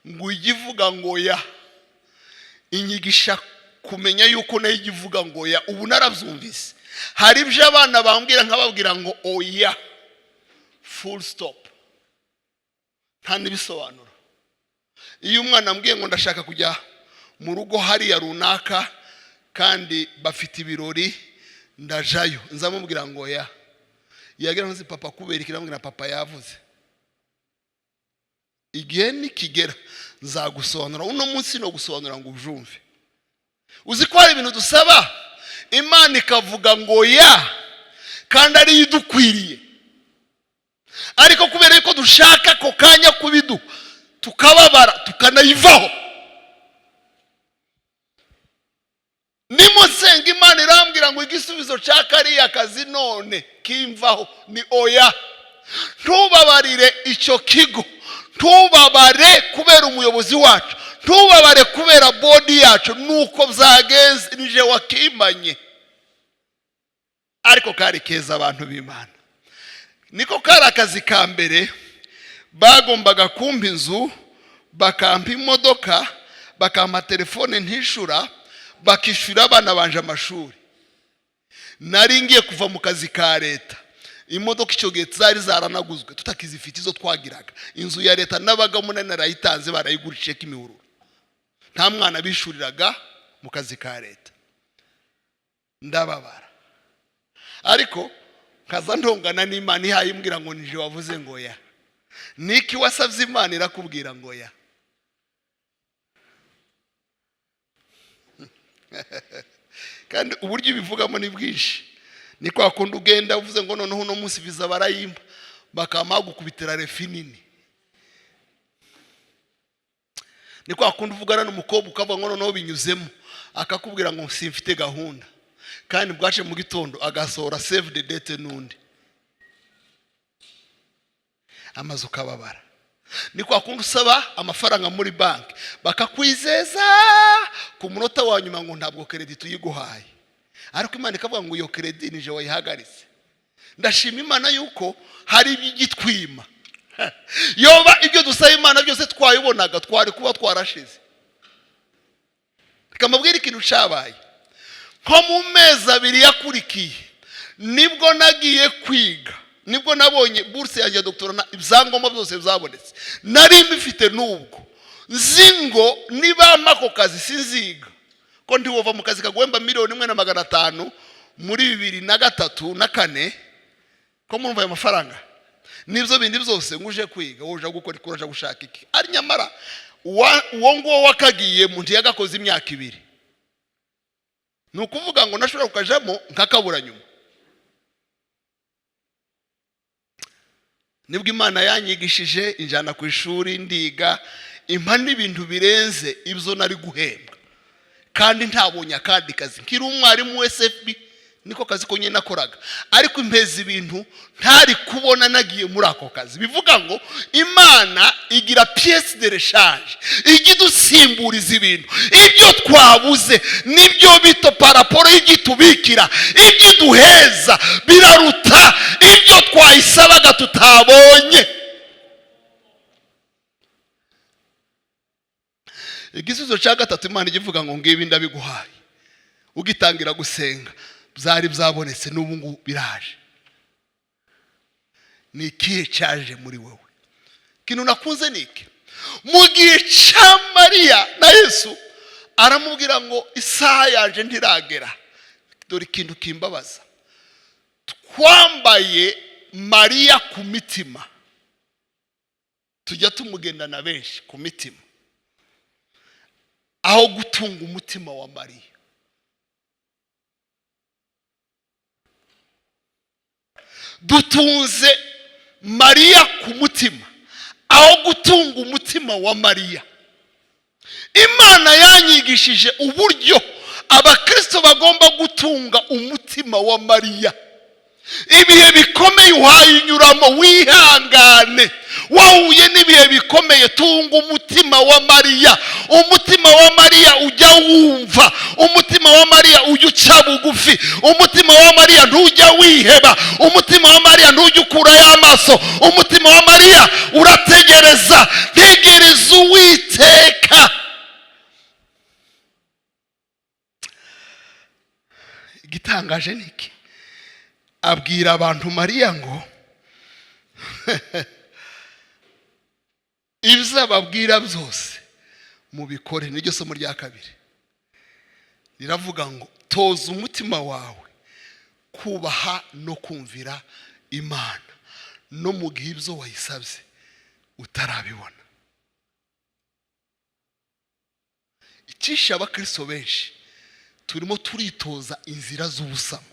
ngo ujye ivuga ngo ya. Inyigisha kumenya yuko nayo ijya ivuga ngo ya. Ubu narabyumvise. Hari ibyo abana bambwira nkababwira ngo oya, full stop, nta n'ibisobanuro. Iyo umwana ambwiye ngo ndashaka kujya mu rugo hariya runaka kandi bafite ibirori, ndajayo, nzamubwira ngo ya. Yagira ngo papa kubera iki? Namubwira papa yavuze. Igihe nikigera nzagusobanura. Uno munsi no gusobanura ngo ubyumve. Uzi ko hari ibintu dusaba Imana ikavuga ngo ya, kandi ariyo idukwiriye, ariko kubera yuko dushaka ako kanya kubiduha tukababara tukanayivaho. Nimusenga Imana irambwira ngo igisubizo cya kariya kazi none kimvaho ni oya. Ntubabarire icyo kigo, ntubabare kubera umuyobozi wacu, ntubabare kubera bodi yacu, nuko byagenze nije wakimanye. Ariko kari keza abantu b'Imana. Niko kari akazi ka mbere bagombaga kumpa inzu, bakampa imodoka, bakampa telefone ntishura, bakishyura abana banje amashuri. Nari ngiye kuva mu kazi ka leta. Imodoka icyo gihe zari zaranaguzwe, tutakizifite izo twagiraga. Inzu ya leta n'abagamo nari narayitanze, barayigurishije k'imihururu. Nta mwana bishuriraga mu kazi ka leta. Ndababara, ariko nkaza ntongana n'Imana, ihaye imbwira ngo nije wavuze ngo ya niki wasabye Imana irakubwira ngo ya. Kandi uburyo ibivugamo ni bwinshi. Ni kwa kundi ugenda uvuze ngo noneho uno munsi viza barayimba, bakaba bagukubitira refi nini. Ni kwa kundi uvugana n'umukobwa ukavuga ngo noneho binyuzemo, akakubwira ngo simfite gahunda, kandi bwace mu gitondo agasohora save the date n'undi, amazu ukababara. Ni kwa kundi usaba amafaranga muri banki, bakakwizeza, ku munota wa nyuma ngo ntabwo crédit tuyiguhaye, ariko Imana ikavuga ngo iyo crédit nije wayihagaritse. Ndashima Imana yuko hari ibigitwima. Yoba ibyo dusaba Imana byose twabibonaga, twari kuba twarashize. Reka mbabwire ikintu cyabaye. Nko mu mezi 2 yakurikiye nibwo nagiye kwiga, nibwo nabonye buruse yanjye ya doctorat, ibyangombwa byose byabonetse, nari mbifite. N'ubwo nzi ngo nibampa ako kazi sinziga, ko ntiwova mu kazi kaguhemba 1,500,000 muri 2003 na kane, ko murumva ayo mafaranga n'ibyo bindi byose, ngo uje kwiga, wowe uje gukora, uraje gushaka iki? Ari nyamara uwo nguwo wakagiyemo ntiyagakoze imyaka 2. Ni ukuvuga ngo nashobora kukajamo nkakabura nyuma. Nibwo Imana yanyigishije, injyana ku ishuri ndiga, impa n'ibintu birenze ibyo nari guhembwa, kandi ntabonye akandi kazi. Nkiri umwarimu wa SFB, niko kazi ko nyine nakoraga, ariko impeza ibintu ntari kubona nagiye muri ako kazi. Bivuga ngo Imana igira pièce de rechange, ijya idusimburiza ibintu ibyo twabuze, nibyo bito par rapport y'igitubikira. Ibyo iduheza biraruta ibyo twayisabaga tutabonye. Igisubizo cya gatatu, Imana ijya ivuga ngo ngibi ndabiguhaye. Ugitangira gusenga byari byabonetse, n'ubu ngubu biraje. Ni ikihe cyaje muri wowe? Ikintu nakunze ni iki: mu gihe cya Mariya na Yesu aramubwira ngo isaha yaje ntiragera. Dore ikintu kimbabaza: twambaye Mariya ku mitima, tujya tumugendana benshi ku mitima, aho gutunga umutima wa Mariya. Dutunze Mariya ku mutima aho gutunga umutima wa Mariya. Imana yanyigishije uburyo abakristo bagomba gutunga umutima wa Mariya. Ibihe bikomeye uhaye unyuramo, wihangane. Wahuye n'ibihe bikomeye, tunga umutima wa Mariya. Umutima wa Mariya ujya wumva, umutima wa Mariya ujya uca bugufi, umutima wa Mariya ntujya wiheba, umutima wa Mariya ntujya ukurayo amaso, umutima wa Mariya urategereza. Ntegereza Uwiteka. Igitangaje ni iki: abwira abantu Mariya ngo ibyo ababwira byose mubikore. Niryo somo rya kabiri riravuga ngo toza umutima wawe kubaha no kumvira Imana no mu gihe ibyo wayisabye utarabibona. Icyishe abakristo benshi, turimo turitoza inzira z'ubusamo.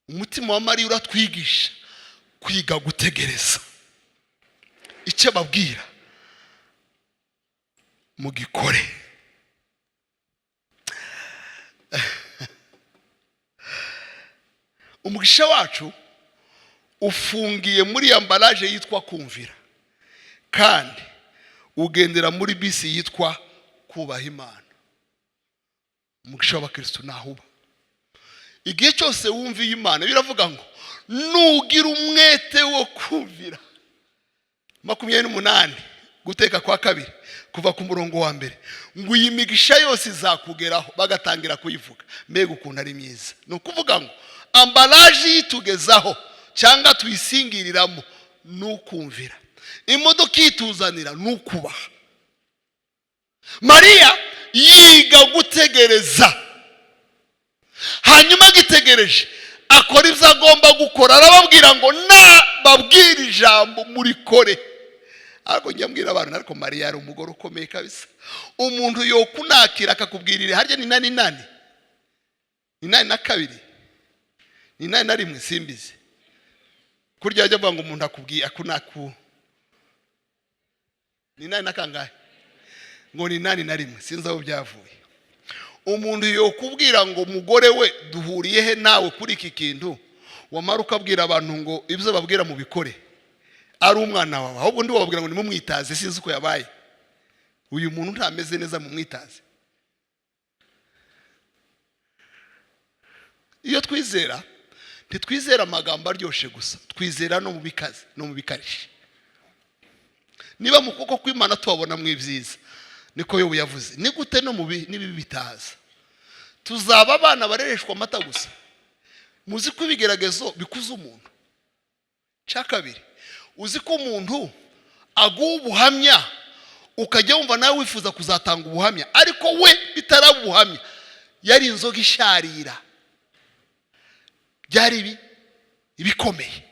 Umutima wa Mariya uratwigisha kwiga gutegereza. Icyo ababwira mugikore. Umugisha wacu ufungiye muri emballage yitwa kumvira, kandi ugendera muri bisi yitwa kubaha Imana. Umugisha w'abakristo ntaho uba. Igihe cyose wumviye Imana, biravuga ngo nugira umwete wo kumvira. 28 Guteka kwa Kabiri, kuva ku murongo wa mbere, ngo iyi migisha yose izakugeraho. Bagatangira kuyivuga, mbega ukuntu ari myiza! Ni ukuvuga ngo emballage yitugezaho cyangwa tuyisingiriramo ni ukumvira, imodoka ituzanira ni ukubaha. Mariya yiga gutegereza. Hanyuma agitegereje akora ibyo agomba gukora. Arababwira ngo nababwira ijambo murikore. Ariko njya mbwira abantu, ariko Mariya yari umugore ukomeye kabisa. Umuntu yokunakira akakubwirira harya ni nani nani ni nani na kabiri ni nani na rimwe, simbizi. Kurya ajya avuga ngo umuntu akubwiye akunaku ni nani na kangahe, ngo ni nani na rimwe, sinzi aho byavuye. Umuntu yokubwira ngo mugore we duhuriye he nawe kuri iki kintu, wamara ukabwira abantu ngo ibyo babwira mubikore, ari umwana wawe, ahubwo undi wababwira ngo nimumwitaze, sinzi uko yabaye, uyu muntu ntameze neza, mumwitaze. Iyo twizera ntitwizera amagambo aryoshye gusa, twizera no mu bikaze no mu bikarishe. Niba mu kuboko kw'Imana tubabona mu ibyiza, niko Yobu yavuze, ni gute no mu n'ibibi bitaza? Tuzaba abana barereshwa amata gusa. Muzi ko ibigeragezo bikuza umuntu. Cya kabiri, uzi ko umuntu aguha ubuhamya ukajya wumva nawe wifuza kuzatanga ubuhamya, ariko we bitaraba ubuhamya yari inzoga isharira, byari ibi ibikomeye.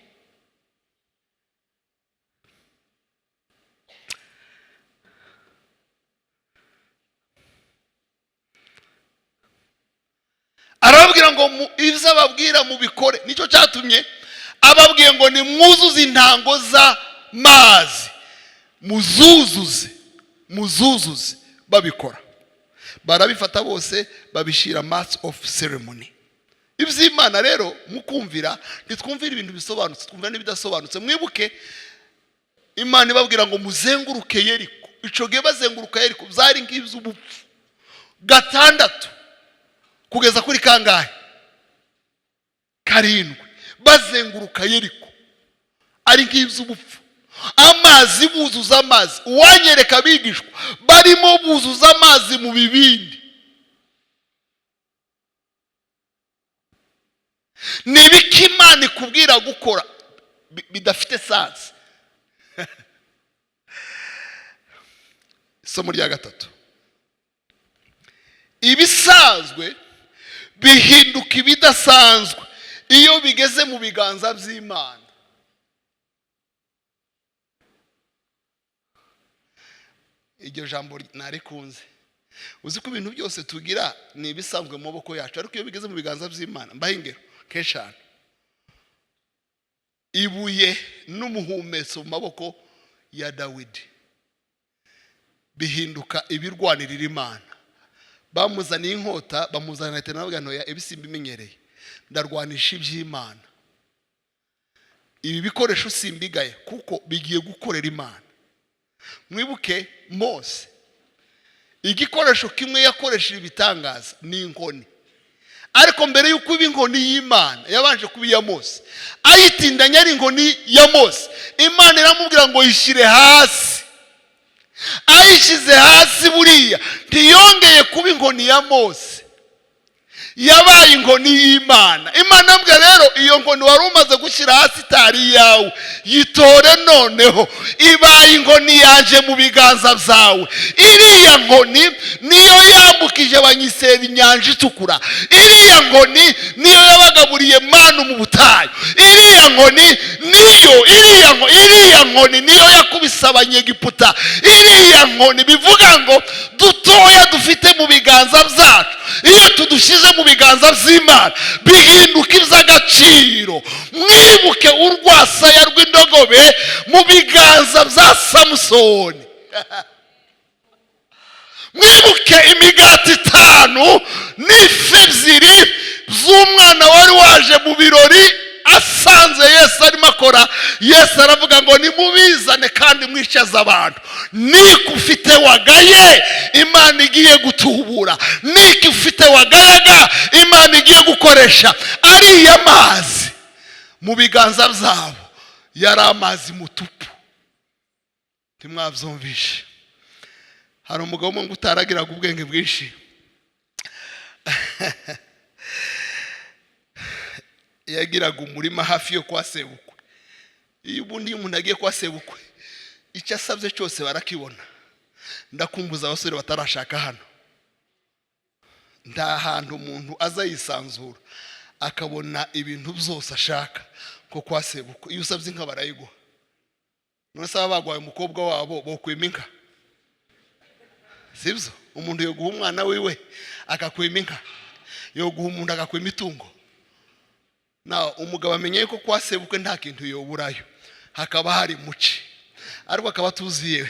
Arababwira ngo ibyo ababwira mubikore. Nicyo cyatumye ababwiye ngo nimwuzuze intango z'amazi, muzuzuze, muzuzuze. Babikora, barabifata bose babishyira mass of ceremony. Iby'Imana rero mukumvira, ntitwumvira ibintu bisobanutse, twumvira n'ibidasobanutse. Mwibuke Imana ibabwira ngo muzenguruke Yeriko. Ico gihe bazenguruka Yeriko byari nk'iby'ubupfu. 6 kugeza kuri kangahe? 7. Bazenguruka Yeriko ari nk'iby'ubupfu. Amazi buzuza amazi. Uwanyereka abigishwa barimo buzuza amazi mu bibindi. Ni ibiki Imana ikubwira gukora bidafite sansi? Isomo rya 3, ibisanzwe bihinduka ibidasanzwe iyo bigeze mu biganza by'Imana. Iryo jambo narikunze. Uzi ko ibintu byose tugira ni ibisanzwe mu maboko yacu, ariko iyo bigeze mu biganza by'Imana, mbahe ingero nk'eshanu. Ibuye n'umuhumetso mu maboko ya Dawidi bihinduka ibirwanirira Imana. Bamuzaniye inkota, bamuzanira ati nawe ntoya, ibisimba imenyereye, ndarwanisha iby'Imana. Ibi bikoresho simbigaye kuko bigiye gukorera Imana. Mwibuke Mose, igikoresho kimwe yakoresheje ibitangaza ni inkoni, ariko mbere y'uko iba inkoni y'Imana yabanje kuba iya Mose. Ayitindanye ari inkoni ya Mose, Imana iramubwira ngo yishyire hasi. Ayishyize hasi, buriya ntiyongeye kuba inkoni ya Mose, yabaye inkoni y'Imana. Imana ambwira rero, iyo nkoni wari umaze gushyira hasi itari iyawe, yitore noneho, ibaye inkoni yanje mu biganza byawe. Iriya nkoni niyo yambukije abanyiseri inyanja itukura, iriya nkoni niyo yabagaburiye manu mu butayu, iriya nkoni niyo, iriya iriya nkoni niyo yakubise abanyegiputa, iriya nkoni. Bivuga ngo dutoya dufite mu biganza byacu, iyo tudushyize mu biganza by'Imana bihinduka iby'agaciro. Mwibuke urwasaya rw'indogobe mu biganza bya Samusoni, mwibuke imigati 5 n'ifi 2 z'umwana wari waje mu birori asanze Yesu arimo akora. Yesu aravuga ngo nimubizane kandi mwicaze abantu. Niki ufite wagaye Imana igiye gutubura, niki ufite wagayaga Imana igiye gukoresha. Ariya mazi mu biganza byabo yari amazi mutupu. Ntimwabyumvishe? Hari umugabo umwe ngo utaragiraga ubwenge bwinshi, yagiraga umurima hafi yo kwa sebukwe. Iyo ubundi umuntu agiye kwa sebukwe icyo asabye cyose barakibona. Ndakumbuza abasore batarashaka hano, Nta hantu umuntu aza yisanzura akabona ibintu byose ashaka ko kwa sebukwe. Iyo usabye inka barayiguha. None se baba bagwaye umukobwa wabo bokwima inka? Sibyo? Umuntu yoguha umwana wiwe akakwima inka? Yoguha umuntu akakwima itungo? Na umugabo amenya yuko kwa sebukwe nta kintu yoburayo, hakaba hari muci, ariko akaba atuziye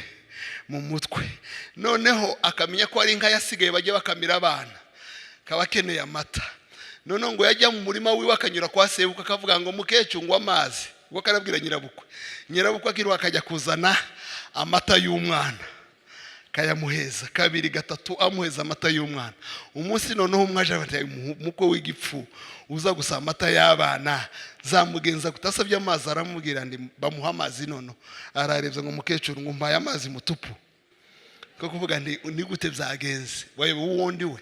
mu mutwe. Noneho akamenya ko hari inka yasigaye bajya bakamira abana, akaba akeneye amata. Noneho ngo yajya mu murima wiwe akanyura kwa sebukwe, akavuga ngo: "Mukecuru, ngo amazi." Ubwo akarabwira nyirabukwe, nyirabukwe akiruka akajya kuzana amata y'umwana, akayamuheza kabiri, gatatu, amuheza amata y'umwana. Umunsi noneho umwe aje ati: "Umukwe w'igipfu uza gusa amata y'abana zamugenza kutasabye amazi." Aramubwira ndi bamuha amazi. Noneho ararebye ngo: "Mukecuru, ngo mpaye amazi mutupu." Ko kuvuga ndi ni gute byagenze? Wayobe uwundi we.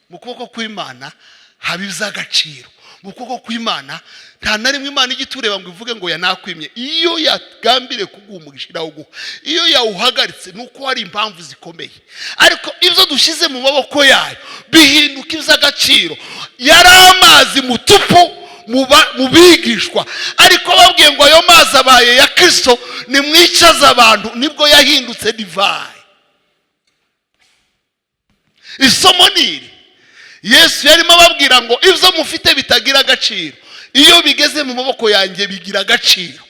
Mu kuboko kw'Imana haba iby'agaciro. Mu kuboko kw'Imana nta na rimwe Imana ijya itureba ngo ivuge ngo yanakwimye. Iyo yagambiriye kuguha umugisha irawuguha. Iyo yawuhagaritse ni uko hari impamvu zikomeye, ariko ibyo dushyize mu maboko yayo bihinduka iby'agaciro. Yari amazi mutupu mu bigishwa, ariko babwiye ngo ayo mazi abaye ya Kirisito, nimwicaze abantu, nibwo yahindutse divayi. Isomo ni iri: Yesu yarimo ababwira ngo ibyo mufite bitagira agaciro, iyo bigeze mu maboko yanjye bigira agaciro.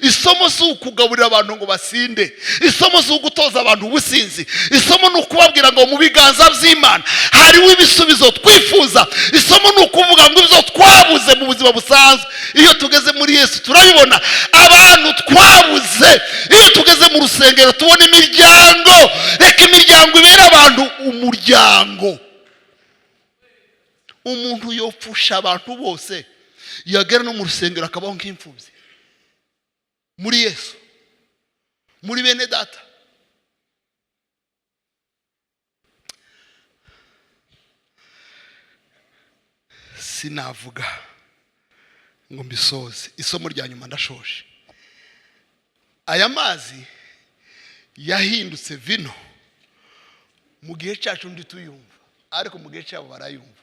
Isomo si ukugaburira abantu ngo basinde, isomo si ugutoza abantu ubusinzi, isomo ni ukubabwira ngo mu biganza by'Imana hariho ibisubizo twifuza. Isomo ni ukuvuga ngo ibyo twabuze mu buzima busanzwe, iyo tugeze muri Yesu turabibona. Abantu twabuze, iyo tugeze mu rusengero tubona imiryango. Reka imiryango ibere abantu umuryango. Umuntu yopfusha abantu bose, yagera no mu rusengero akabaho nk'imfubyi muri Yesu, muri bene data. Sinavuga ngo mbisoze. Isomo rya nyuma, ndashoje. Aya mazi yahindutse vino mu gihe cyacu ntituyumva, ariko mu gihe cyabo barayumva.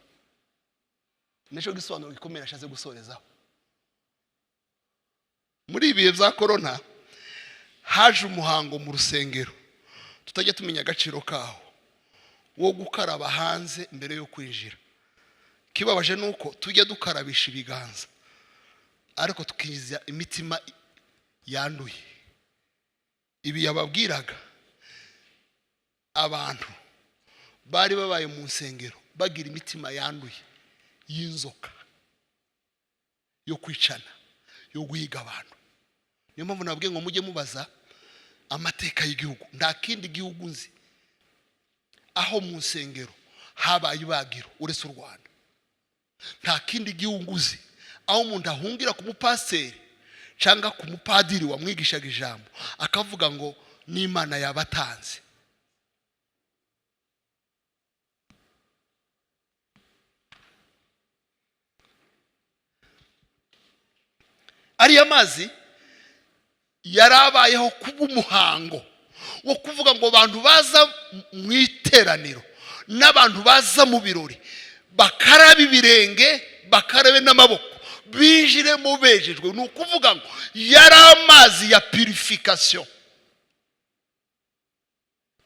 Nicyo gisobanuro gikomeye nashatse gusorezaho. Muri ibi bihe bya korona haje umuhango mu rusengero tutajya tumenya agaciro kawo, wo gukaraba hanze mbere yo kwinjira. Kibabaje ni uko tujya dukarabisha ibiganza ariko tukinjiza imitima yanduye. Ibi yababwiraga abantu bari babaye mu nsengero bagira imitima yanduye y'inzoka, yo kwicana, yo guhiga abantu. Niyo mpamvu nabwiye ngo mujye mubaza amateka y'igihugu. Nta kindi gihugu nzi aho mu nsengero habaye ibagiro uretse u Rwanda. Nta kindi gihugu uzi aho umuntu ahungira ku mupasiteri cyangwa ku mupadiri wamwigishaga ijambo, akavuga ngo n'Imana yabatanze. Ariya mazi yari abayeho kuba umuhango wo kuvuga ngo abantu baza mu iteraniro n'abantu baza mu birori bakarabe ibirenge, bakarabe n'amaboko, binjiremo bejejwe. Ni ukuvuga ngo yari amazi ya purification.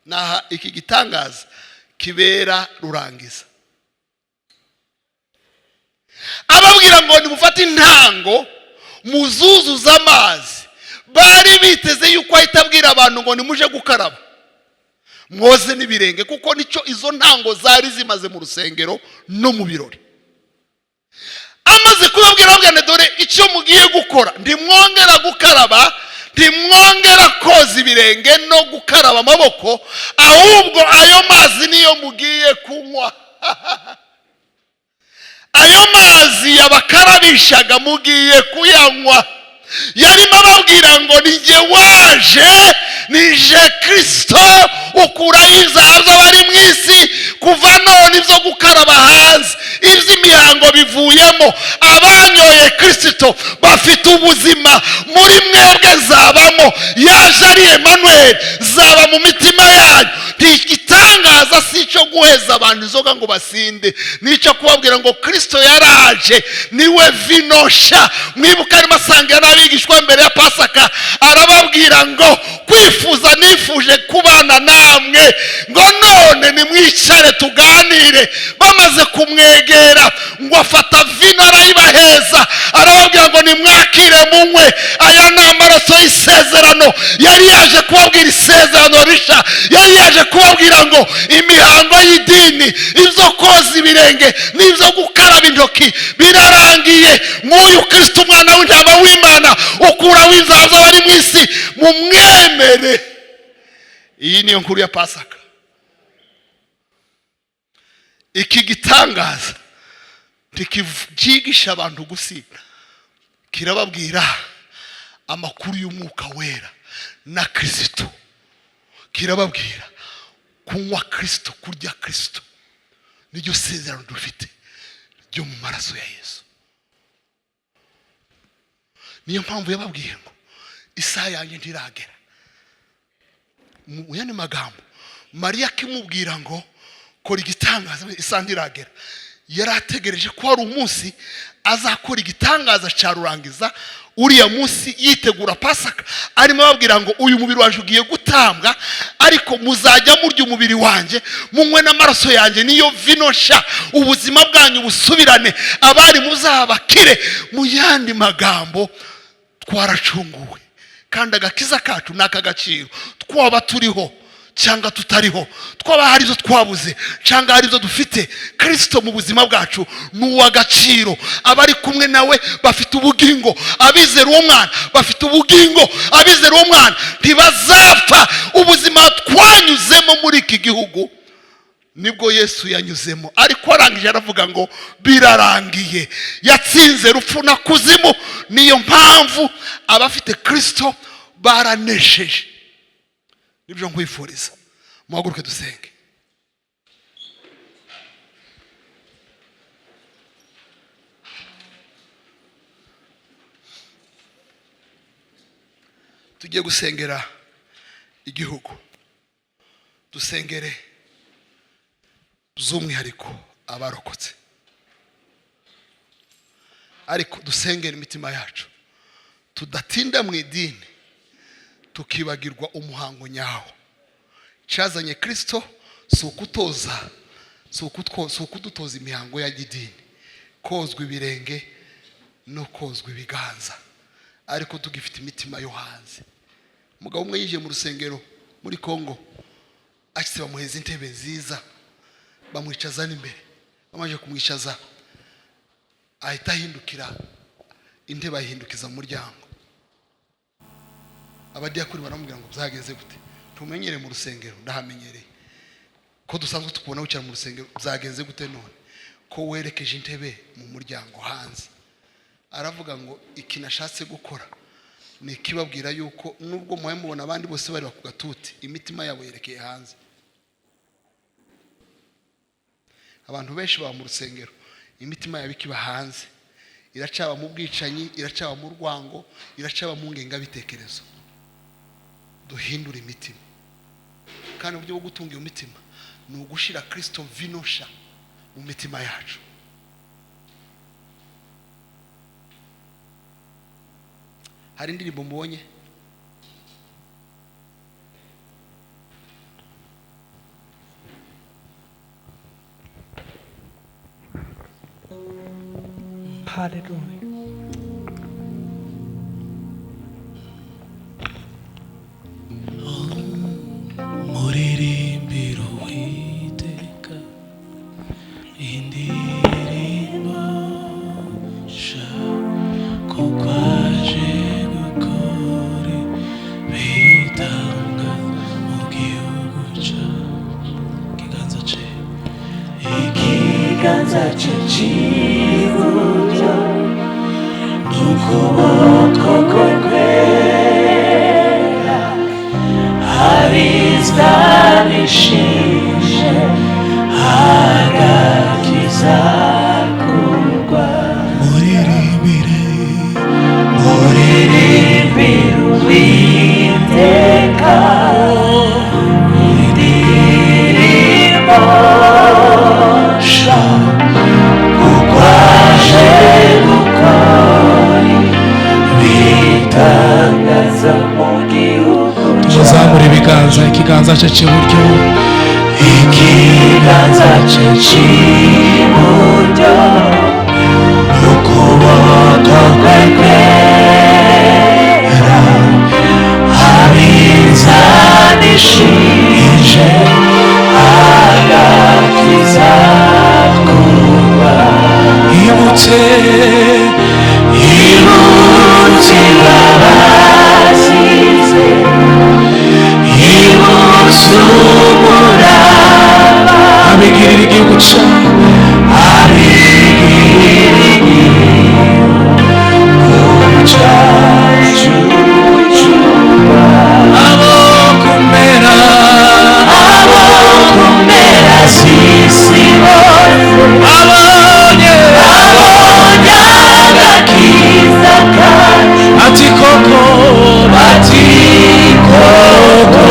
Naha iki gitangaza kibera rurangiza, ababwira ngo nimufate intango muzuzuze amazi. Bari biteze yuko ahita abwira abantu ngo nimuje gukaraba mwoze n'ibirenge, kuko nicyo izo ntango zari zimaze mu rusengero no mu birori. Amaze kubabwira, ababwira: "Dore icyo mugiye gukora, ntimwongera gukaraba, ntimwongera koza ibirenge no gukaraba amaboko, ahubwo ayo mazi niyo mugiye kunywa. Ayo mazi yabakarabishaga mugiye kuyanywa." Yarimo ababwira ngo ni jye waje, nije Kirisito ukuraho ibyaha by'abari mu isi. Kuva none ibyo gukaraba hanze, iby'imihango bivuyemo. Abanyoye Kirisito bafite ubuzima. Muri mwebwe zabamo, yaje ari Emanuel, zaba mu mitima yanyu. Ntigitangaza si Si icyo guheza abantu inzoga ngo basinde, nicyo kubabwira ngo Kristo yaraje, niwe vino sha. Mwibuka arimo asangira n'abigishwa mbere ya Pasaka, arababwira ngo kwifuza nifuje kubana namwe, ngo none nimwicare tuganire. Bamaze kumwegera ngo afata vino arayibaheza, arababwira ngo nimwakire munywe, aya ni amaraso y'isezerano. Yari yaje kubabwira isezerano risha, yari yaje kubabwira ngo imihango y'idini, ibyo koza ibirenge n'ibyo gukaraba intoki birarangiye. Nk'uyu Kristo umwana w'intama w'Imana ukuraho ibyaha by'abari mu isi, mumwemere. Iyi niyo nkuru ya Pasaka. Iki gitangaza ntikigisha abantu gusinda, kirababwira amakuru y'umwuka wera na Kristo, kirababwira kunywa Kristo, kurya Kristo. Niryo sezerano dufite ryo mu maraso ya Yesu. Niyo mpamvu yababwiye ngo isaha yanjye ntiragera. Mu yandi magambo, Mariya akimubwira ngo kora igitangaza, isaha ntiragera, yari ategereje ko hari umunsi azakora igitangaza cya rurangiza. Uriya munsi yitegura Pasaka, arimo ababwira ngo uyu mubiri wanjye ugiye gutambwa, ariko muzajya murya umubiri wanjye, munywe n'amaraso yanjye, niyo vino sha, ubuzima bwanyu busubirane, abari muzabakire. Mu yandi magambo, twaracunguwe kandi agakiza kacu ni ak'agaciro. Twaba turiho cyangwa tutariho, twaba hari ibyo twabuze cyangwa hari ibyo dufite, Kristo mu buzima bwacu ni uw'agaciro. Abari kumwe nawe bafite ubugingo, abizera uwo mwana bafite ubugingo, abizera uwo mwana ntibazapfa. Ubuzima twanyuzemo muri iki gihugu nibwo Yesu yanyuzemo, ariko arangije aravuga ngo birarangiye, yatsinze rupfu na kuzimu. Niyo mpamvu abafite Kristo baranesheje. Nibyo nkwifuriza. Muhaguruke dusenge. Tugiye gusengera igihugu, dusengere by'umwihariko abarokotse, ariko dusengere imitima yacu, tudatinda mu idini tukibagirwa umuhango nyawo. Cyazanye Kristo si ukutoza, si ukudutoza imihango ya gidini, kozwa ibirenge no kozwa ibiganza, ariko tugifite imitima yo hanze. Umugabo umwe yinjiye mu rusengero muri Kongo, ashyize bamuheza intebe nziza, bamwicaza n'imbere. Bamaze kumwicaza ahita ahindukira intebe, ayihindukiza mu muryango. Abadiyakoni baramubwira ngo byagenze gute? Tumenyere mu rusengero, ndahamenyereye ko dusanzwe tukubona wicara mu rusengero, byagenze gute none ko werekeje intebe mu muryango hanze? Aravuga ngo iki nashatse gukora ni ikibabwira yuko nubwo muhe mubona abandi bose bari ku gatuti, imitima yabo yerekeye hanze. Abantu benshi baba mu rusengero, imitima yabo ikiba hanze, iracaba mu bwicanyi, iracaba mu rwango, iracaba mu ngengabitekerezo. Duhindure imitima, kandi uburyo bwo gutunga iyo mitima ni ugushira Kristo vino sha mu mitima yacu. Hari indirimbo mubonye? Hallelujah. Muririmbira Uwiteka indirimbo nshya, kuko aje gukora ibitanga mu gihugu cyacu. Ikiganza cye, ikiganza cye cy'iburyo n'ukuboko kwe kwera arizanishije agakiza kurwa. Muririmbire, muririmbire Uwiteka indirimbo Ikiganza, ikiganza cye cy'iburyo, ikiganza cye cy'iburyo n'ukuboko kwe kwera abizanishije agakiza kuba. Ibutse, ibutse imbabazi ze, ibutse umurava abigirira igihugu cyacu, abigirira igihugu cyacu. Abo kumera, abo kumera z'isi bose abonye, abonye agakiza kacu, ati koko, bati koko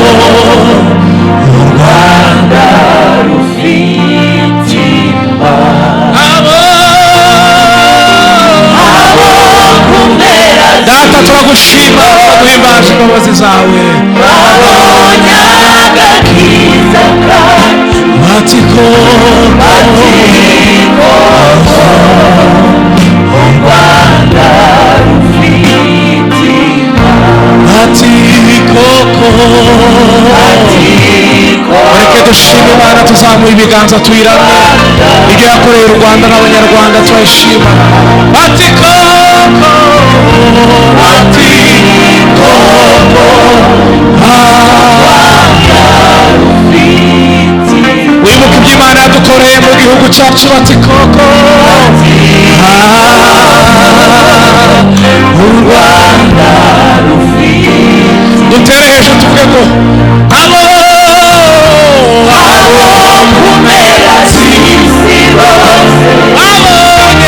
u Rwanda rufite Imana. Abo, abo kumera. Data, turagushima, turaguhimbaje imbabazi zawe. Babonye agakiza kacu, bati koko, bati koko u Rwanda rufite Imana. Bati koko, bati koko. Mureke dushime Imana, tuzamuye ibiganza tuyiramye. Ibyo yakoreye u Rwanda n'Abanyarwanda turayishima. Bati koko, bati koko. Ah. Wibuke ibyo Imana yadukoreye mu gihugu cyacu, bati koko. Ah, u Rwanda dutere hejuru tuvuge ngo abo, abo kumera z'isi bose abonye,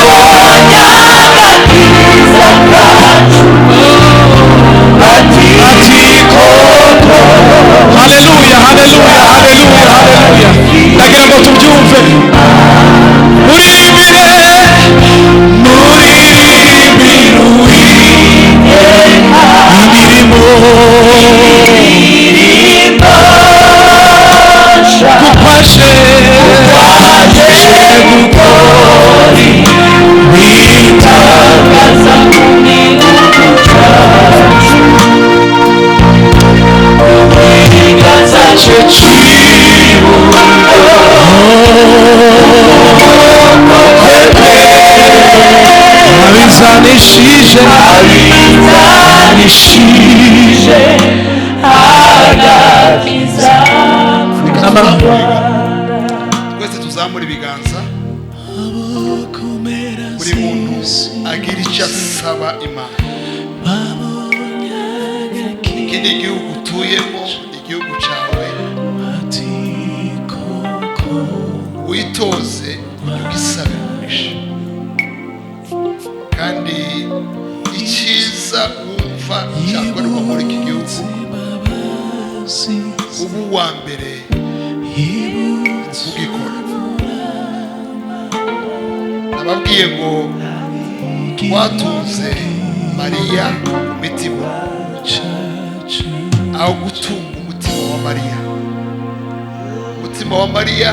abonye agakiza kacu, bati, bati koko. Haleluya, haleluya, haleluya, haleluya! Ndagira ngo tubyumve. Muririmbire, muririmbire Uwiteka imirimo, kuko aje, aje gukora ibitangaza mu gihugu cyacu. Ikiganza cye cy'iburyo, ukuboko kwe abizanishije, abizanishije agakiza. Twese tuzamura ibiganza, buri muntu agira icyo asaba Imana. Iki ni igihugu utuyemo, igihugu cyawe, witoze ujye ugisabira umugisha, kandi icyiza wumva cyakorerwa muri iki gihugu, uba uwa mbere mu kugikora. Nababwiye ngo twatunze Mariya ku mitima aho gutunga umutima wa Mariya. Umutima wa Mariya.